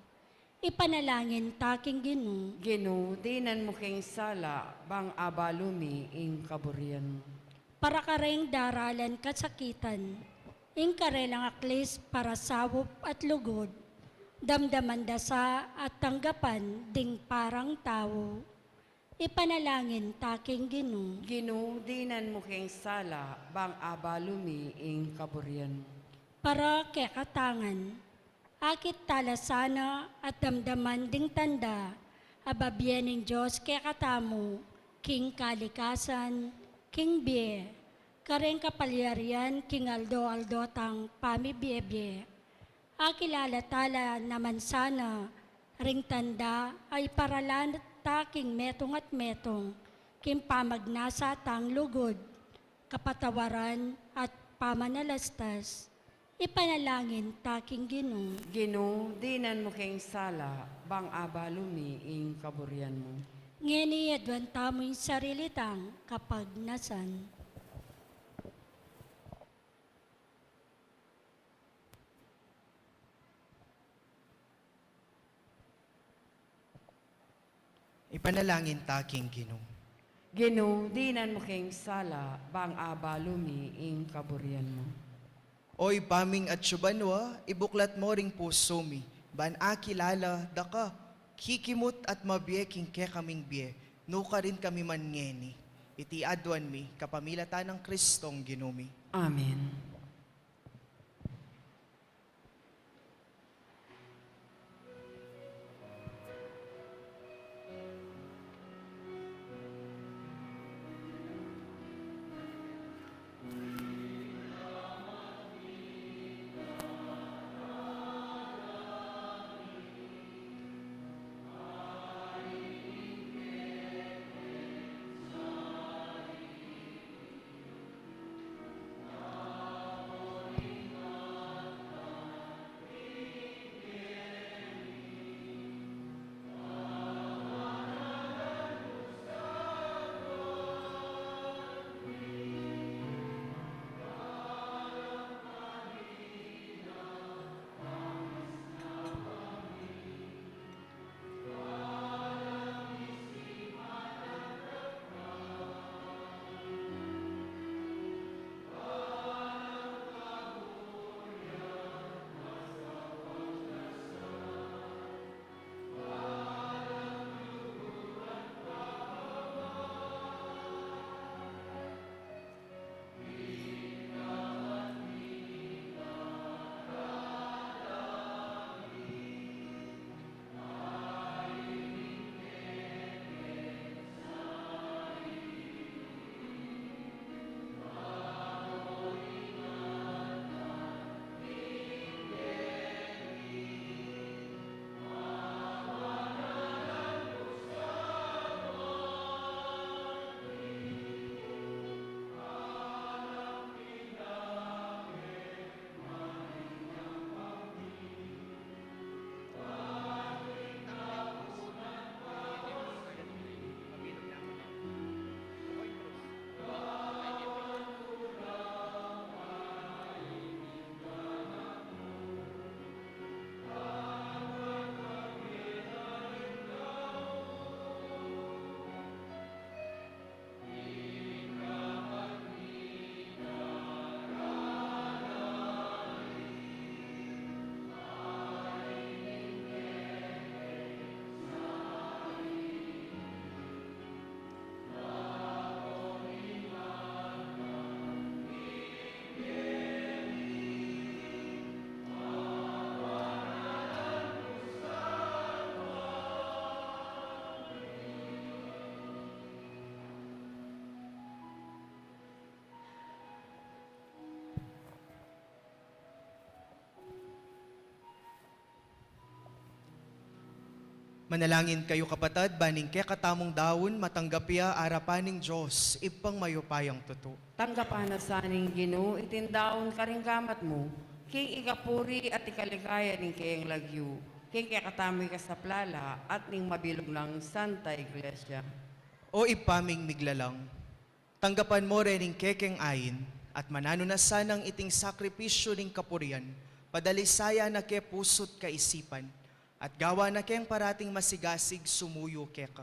Ipanalangin ta king Ginu. Ginu, dinan mu keng sala ban abalu mi ing kaburian mu. Para kareng daralan kasakitan, ing karelang aklis para saup at lugud, damdaman da sa at tanggapan ding parang tau. Ipanalangin ta king Ginu. Ginu, dinan mu keng sala ban abalu mi ing kaburian mu. Para kekatangan, akit tala sana at damdaman ding tanda a babie ning Dios kekatamu, king kalikasan, king bie, kareng kapalyarian king aldo-aldo tang pamibie-bie. Akilala tala naman sana ring tanda a iparalan ta king metung at metung, king pamagnasa tang lugud, kapatawaran at pamanalastas. Ipanalangin ta king Ginu. Ginu, dinan mu keng sala ban abalu mi ing kaburian mu. Ngeni aduan tamu ing sarili tang kapagnasan. Ipanalangin ta king Ginu. Ginu, dinan mu keng sala ban abalu mi ing kaburian mu. O Ibpa ming atsu banua, ibuklat mu ring pusu mi ban akilala da ka, kikimut at mabie king kekaming bie, nukarin kami man ngeni. Iti aduan mi kapamilatan nang Kristong Ginu mi. Amen. Manalangin kayu, kapatad, ban ing kekatamung daun matanggap ya arapan ning Dios, Ibpang mayupayang tutu. Tanggapan na sa ning Ginu iting daun karing gamat mu, king ikapuri at ikaligaya ning keyang lagyu, king kekatamung ikasaplala at ning mabilug nang Santa Iglesia. O Ibpa ming miglalang, tanggapan mo rin ing kekeng ain, at mananu na sanang iting sakripisyu ning kapurian, padalisayan na ke pusu't kaisipan, at gawan na keng parating masigasig sumuyu keka.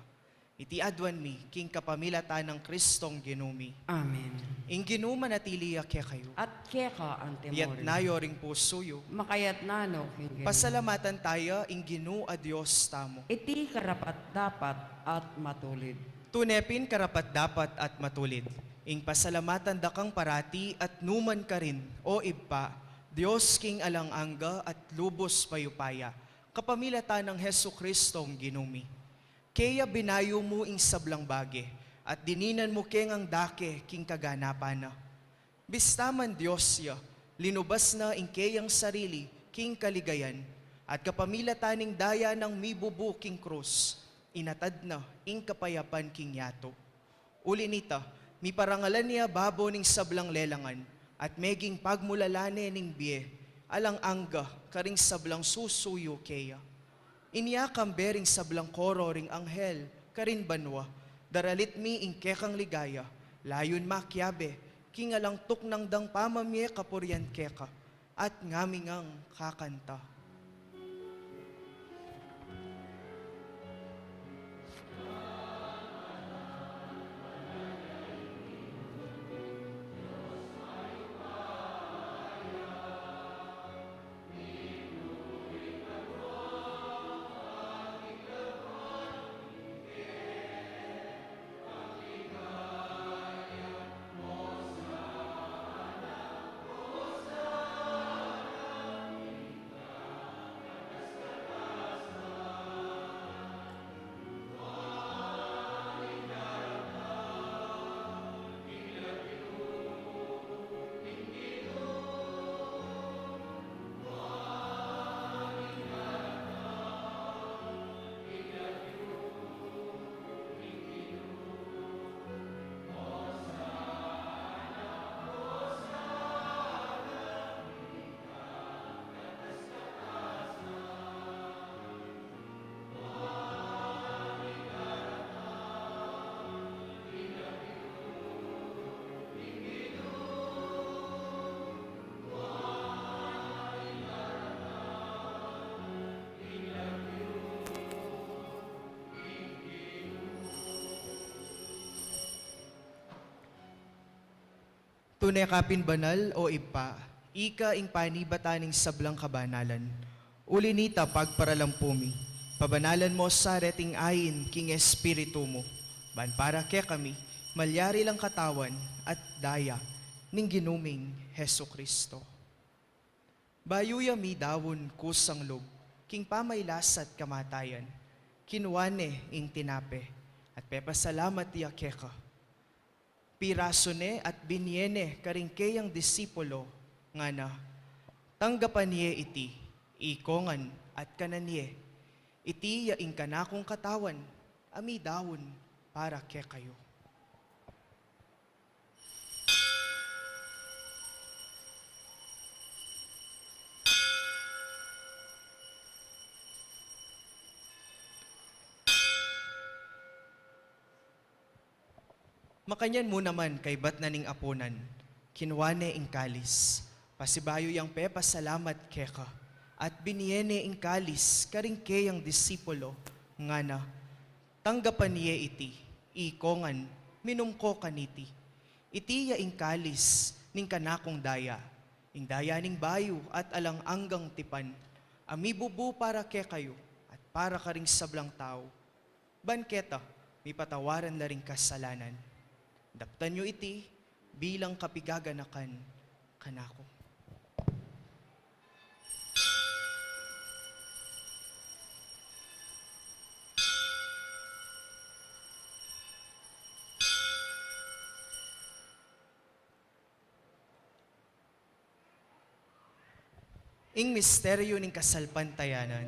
Iti aduan mi king kapamilatan nang Kristong Ginu mi. Amen. Ing Ginu manatili ya kekayu. At keka antimurin. Iyatas yu ring pusu yu. Makayatas no king Ginu. Pasalamatan taya ing Ginu a Dios tamu. Iti karapat-dapat at matulid. Tune pin karapat-dapat at matulid ing pasalamatan da kang parati at numan karin, O Ibpa, Dios king alang angga at lubus mayupaya, kapamilatan nang Jesukristong Ginu mi. Keya binayu mu ing sablang bage, at dininan mu ke ngang dake king kaganapan na. Bista man Dios ya, linubas na ing keyang sarili king kaligayan, at kapamilatan ning daya nang mibubu king krus, inatad na ing kapayapan king yatu. Uli nita, miparangalan ya babo ning sablang lelangan, at meging pagmulalan ne ning bie alang angga karing sablang susuyu keya. Inya kambe ring sablang koro ring anghel karin banua, daralit mi ing kekang ligaya, layun makiabe king alang tuknang dang pamamie kapurian keka, at ngami ngang kakanta. Tune ka pin banal, O Ibpa, ika ing panibatan ning sablang kabanalan. Uli nita, pagparalampu mi, pabanalan mo sa reting ain king Espiritu mu, ban para kekami malyari lang katawan at daya ning Ginu ming Jesucristo. Bayu ya midaun kusang lub king pamailas at kamatayan, kinua ne ing tinape, at pepasalamat ya keka. Pirasu ne at binie ne karing keyang disipulo, ngana, tanggapan ye iti, ikongan at kanan ye. Iti ya ing kanakung katawan a midaun para kekayu. Makanyan mu naman kaybat na ning apunan, kinua ne ing kalis, pasibayu yang pepasalamat keka, at binie ne ing kalis karing keyang disipulo, ngana, tanggapan ye iti, ikongan, minum ko kaniti. Iti ya ing kalis ning kanakung daya, ing daya ning bayu at alang anggang tipan, a mibubu para kekayu at para karing sablang tau, ban keta mipatawaran la ring kasalanan. Daptan yu iti bilang kapigaganakan kanaku. Ing misteryu ning kasalpantayanan.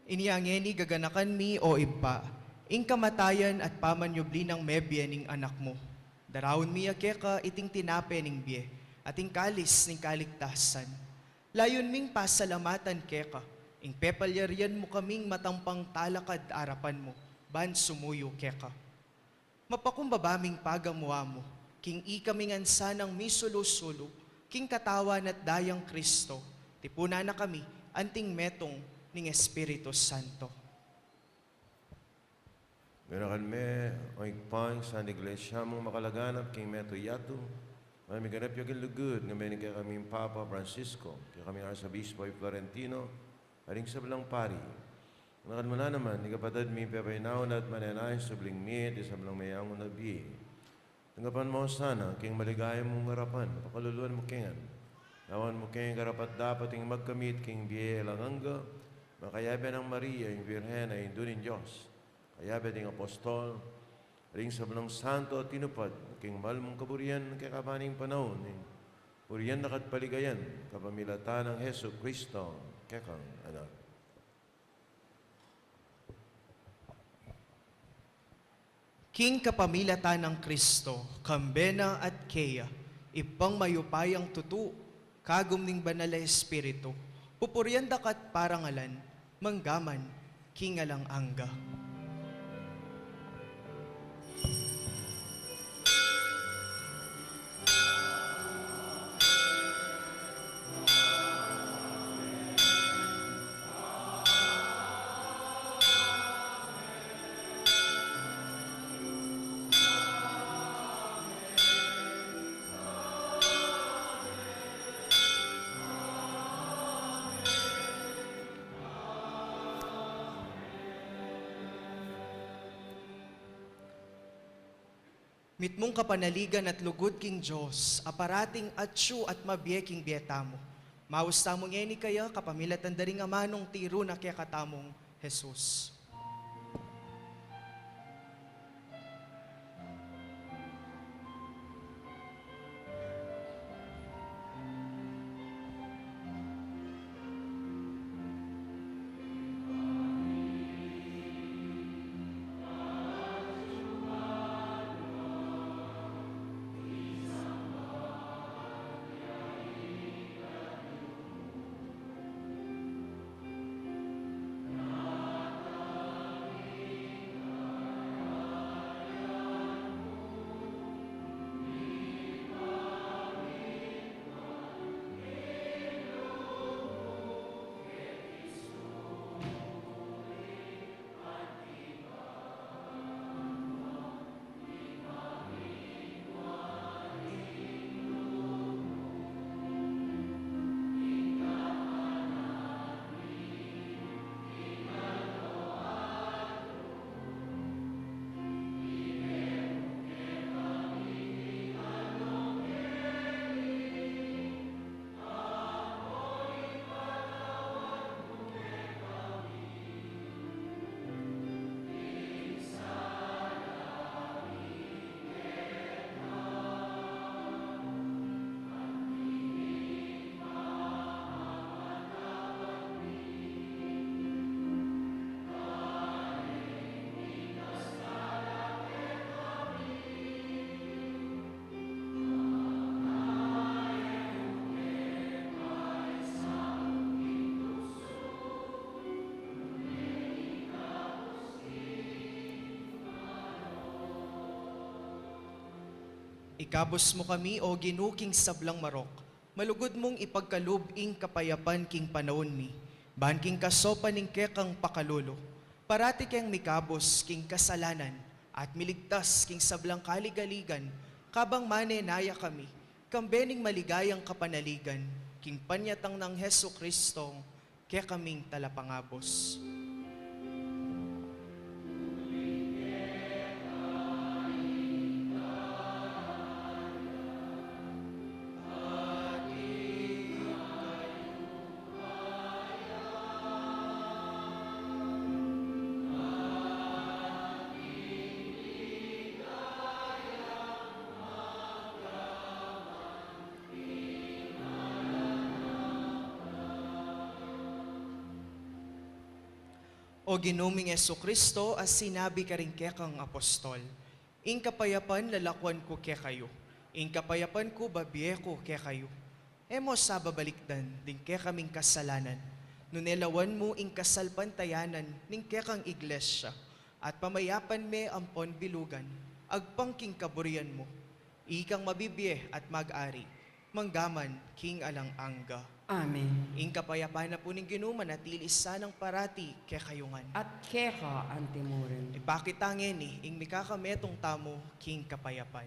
Inya ngeni gaganakan mi, o Ibpa, ing kamatayan at pamanyubli nang mebie ning Anak mu. Daraun mi ya keka iting tinape ning bie at ing kalis ning kaligtasan. Layun ming pasalamatan keka ing pepalyarian mu kaming matampang talakad arapan mu ban sumuyu keka. Mapakumbaba ming pagamu-amu king ikami ngan sanang misulu-sulu king katawan at dayang Kristo, tipunan na kami anting metung ning Espiritu Santo. Ganakan me, o Ibpa, ing Santa Iglesia mung makalaganap king metung yatu, mamiganap ya king lugud, ngambe ning kekaming Papa Francisco, kekaming Arsobispo Florentino, at ing sablang pari. Ganakan mu la naman ing kapatad mi pepainawa at manenaya king subling mie, at ing sablang meangu na bie. Tanggapan mu la sana king maligaya mung arapan, pakaluluan mu kami ngan. Lawan mu kami karapat-dapat ing magkamit king bie alang angga, makayabe nang Maria, ing Birhen a Indu ning Dios, kayabe ding apostol, at ing sablang santo a tinupad king mal mung kaburian, kekaban ning panaun, ing purian na at paligayan, kapamilatan nang Jesucristo, kekang Anak. King kapamilatan nang Kristo, kambe na at keya, Ibpang mayupayang tutu, kagum ning Banal a Espiritu, pupurian da ka at parangalan, manggaman king alang angga. Mitmung kapanaligan at lugud king Dios, a parating atyu at mabie king bie tamu. Maus tamu ngeni kaya, kapamilatan da ring amanung tiru na kekatamung Jesus. Ikabus mu kami, O Ginu, king sablang marok, malugud mung ipagkalub ing kapayapan king panaun mi, ban king kasaupan ning kekang pakalulu, parati keng mikabus king kasalanan, at miligtas king sablang kaligaligan, kabang manenaya kami, kambe ning maligayang kapanaligan, king panyatang nang Jesucristo, kekaming Talapangabus. O Ginu ming Jesucristo, a sinabi karing kekang apostol, "Ing kapayapan lalakuan ku kekayu, ing kapayapan ku babie ku kekayu. E mu sa babalikdan ding kekaming kasalanan, nune lawan mu ing kasalpantayanan ning kekang iglesia, at pamayapan me ampon bilugan, agpang king kaburian mu. Ikang mabibie at mag-ari, manggaman king alang angga." Amen. Ing kapayapan na pu ning Ginu manatili sanang parati kekayu ngan. At keka antimurin. Ipakit ta ngeni ing mikakametung tamu king kapayapan.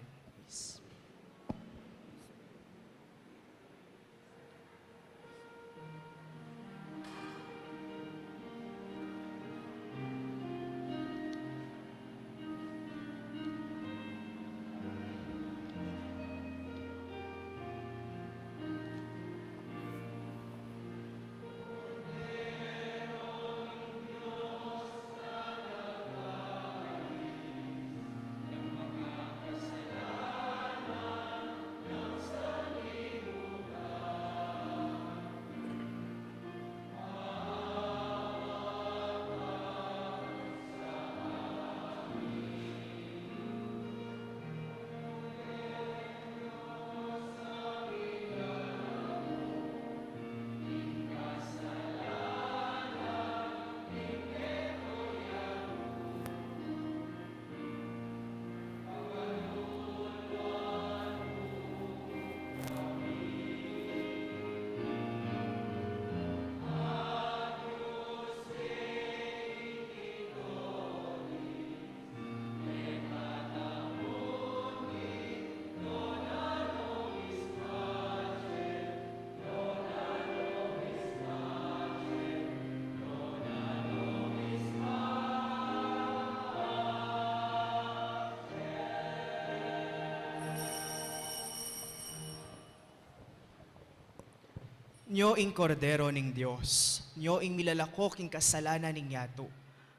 Nyo ing Kordero ning Dios, nyo ing milalako king kasalanan ning yatu.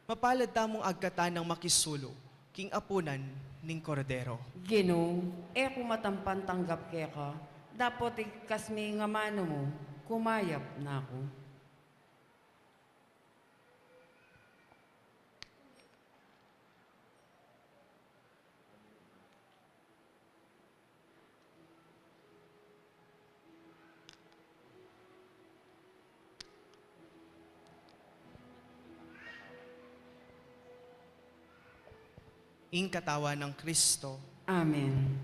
Mapalad tamung agkatan nang makisulu king apunan ning Kordero. Ginu, e ku matampan tanggap keka, dapot igkas me ing amanu mu, kumayap na ku. Ing katawan nang Kristo. Amen.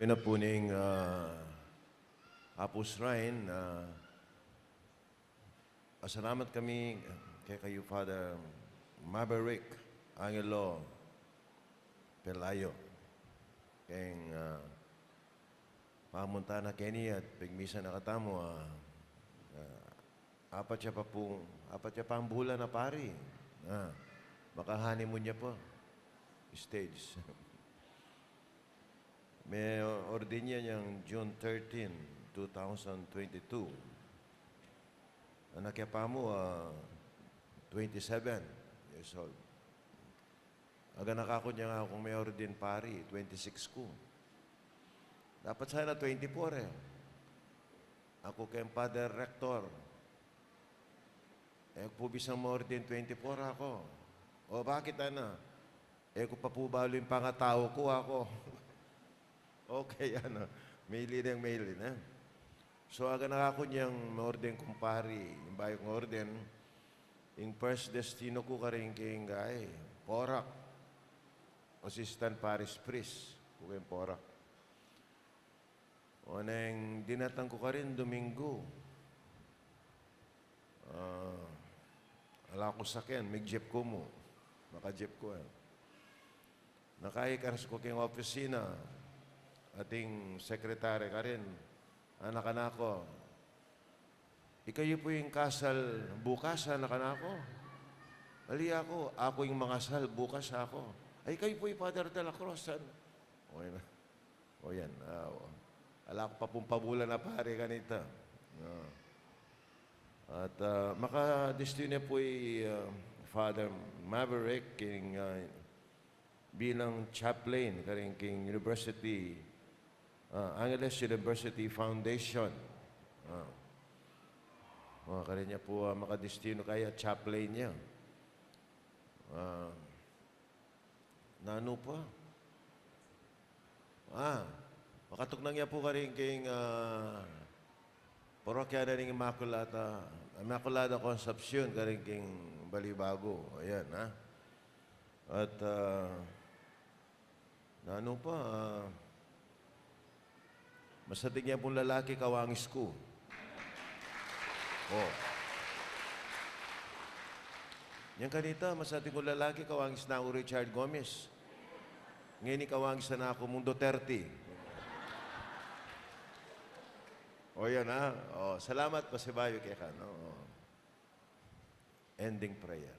Ina pu ning, ah, Apu Shrine, ah, salamat kami kekayu, Father Maverick Angelo Pelayo, keng, ah, pamunta na keni at pigmisa na katamu, ah, ah, apat ya pa pung, apat ya pang bulan a pari. Ah, maka-honeymoon ya pa. Stage. Me-ordain ya niyang June thirteen, two thousand twenty-two. Anak ya pa mu, ah, twenty-seven years old. Aganaka ku niyang aku me-ordain pari, twenty-six ku. Dapat sana twenty-four e. Aku keng Father Rector, e ku pu bisang ma-ordain twenty-four aku. O bakit, ana? E ku pa pu balu ing pangatau ku, aku. Okay, ana. Mili neng mili na. So, aganaka ku niyang ma-ordain kung pari, ing bayu kung ordain, ing first destino ku karin king Porac. Assistant Parish Priest ku keng Porac. Oneng dinatang ku karin Domingo. Ah, ala ku sakyan, mig-jeep ku mu. Maka-jeep ku, e. Nakaikaras ku keng opisina, ating sekretary karin, anak, anak ku, "Ikayu pu ing kasal bukas, anak, anak ku?" "Ali, aku, aku ing mangasal bukas, aku." "Ay, ikayu pu i Father de la Cruz, ano?" O, yan. O, yan. Ah, o. Ala ku pa pung pabulan a pari kanita. Ah. At, ah, makadestino pu i, ah, Father Maverick king, ah, bilang chaplain karin king University, ah, Angeles University Foundation. Ah. Ah, karin ya pu, ah, makadestino kaya chaplain ya. Ah, nanu pa? Ah, makatuknang ya pu karin king, ah, parokya na ning Immaculata, Immaculada Concepcion karin king Balibago. Ayan, ha? At, ah, nanu pa, ah, masating ya pung lalaki kawangis ku. O. Yang kanita, masating kung lalaki kawangis na ku Richard Gomez. Ngeni kawangis na ku mung Duterte. O, yan, ha? O, salamat, pasibayu keka, no? O. Ending prayer.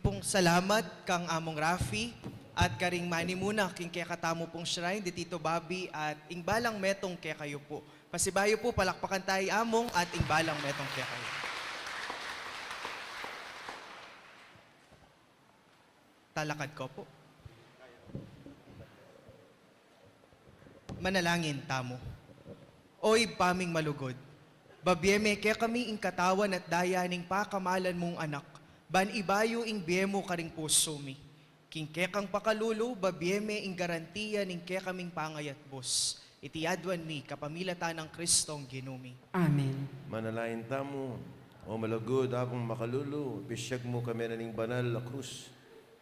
Pung salamat kang Among Rafi at karing manimuna king kekatamu pung shrine, di Tito Bobby, at ing balang metung kekayu pu. Pasibayu pu, palakpakan tayu i Among at ing balang metung kekayu. Talakad ko pu. Manalangin tamu. O Ibpa ming malugud, babie me kekami ing katawan at daya ning pakamalan mung Anak, ban ibayu ing bie mu karing pusu mi. King kekang pakalulu, babie me ing garantiya ning kekaming pangayatbus. Iti aduan mi kapamilatan nang Kristong Ginu mi. Amen. Manalangin tamu. O malugud Apung makalulu, pisiag mu kami na ning banal a krus.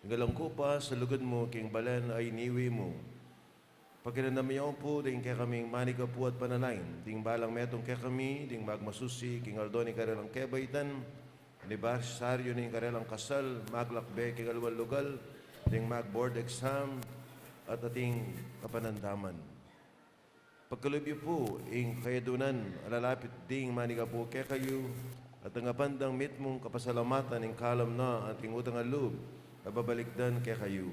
Ing alang kupa, sa lugud mu, king balen a iniwi mu. Pakiramdaman yu pu ding kekaming manigapu at panalangin, ding balang metung kekami, ding magmasusi king aldo ning karelang kebaitan, anibersaryu ning karelang kasal, maglakbe king aliwang lugal, ding mag-board exam, at ating kapanandaman. Pagkalub yu pu ing kayadunan a lalapit ding manigapu kekayu, at tanggapan dang mitmung kapasalamatan ing kalam na ating utang a lub a babalikdan kekayu.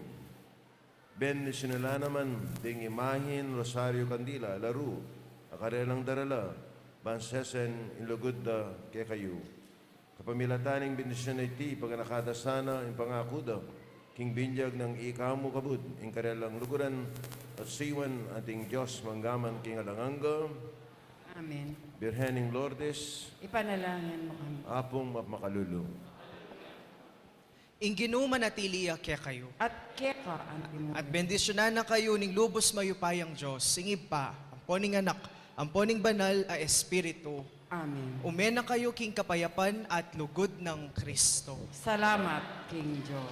Bendisyunan la naman ding imahin, rosaryu, kandila, laru a karelang darala, ban sesen ing lugud da kekayu. Kapamilatan ning bendisyun a iti, paganaka da sana ing pangaku da king binyag nang ika mu kabud ing karelang luguran at siwan ating Dios manggaman king alang angga. Amen. Birhen ning Lourdes, ipanalangin mu kami. Apung mapmakalulu. Ing Ginu manatili ya kekayu. At keka antimu. At bendisyunan na kayu ning lubus mayupayang Dios, ing Ibpa, ampo ning Anak, ampo ning Banal a Espiritu. Amen. Ume na kayu king kapayapan at lugud nang Kristo. Salamat king Dios.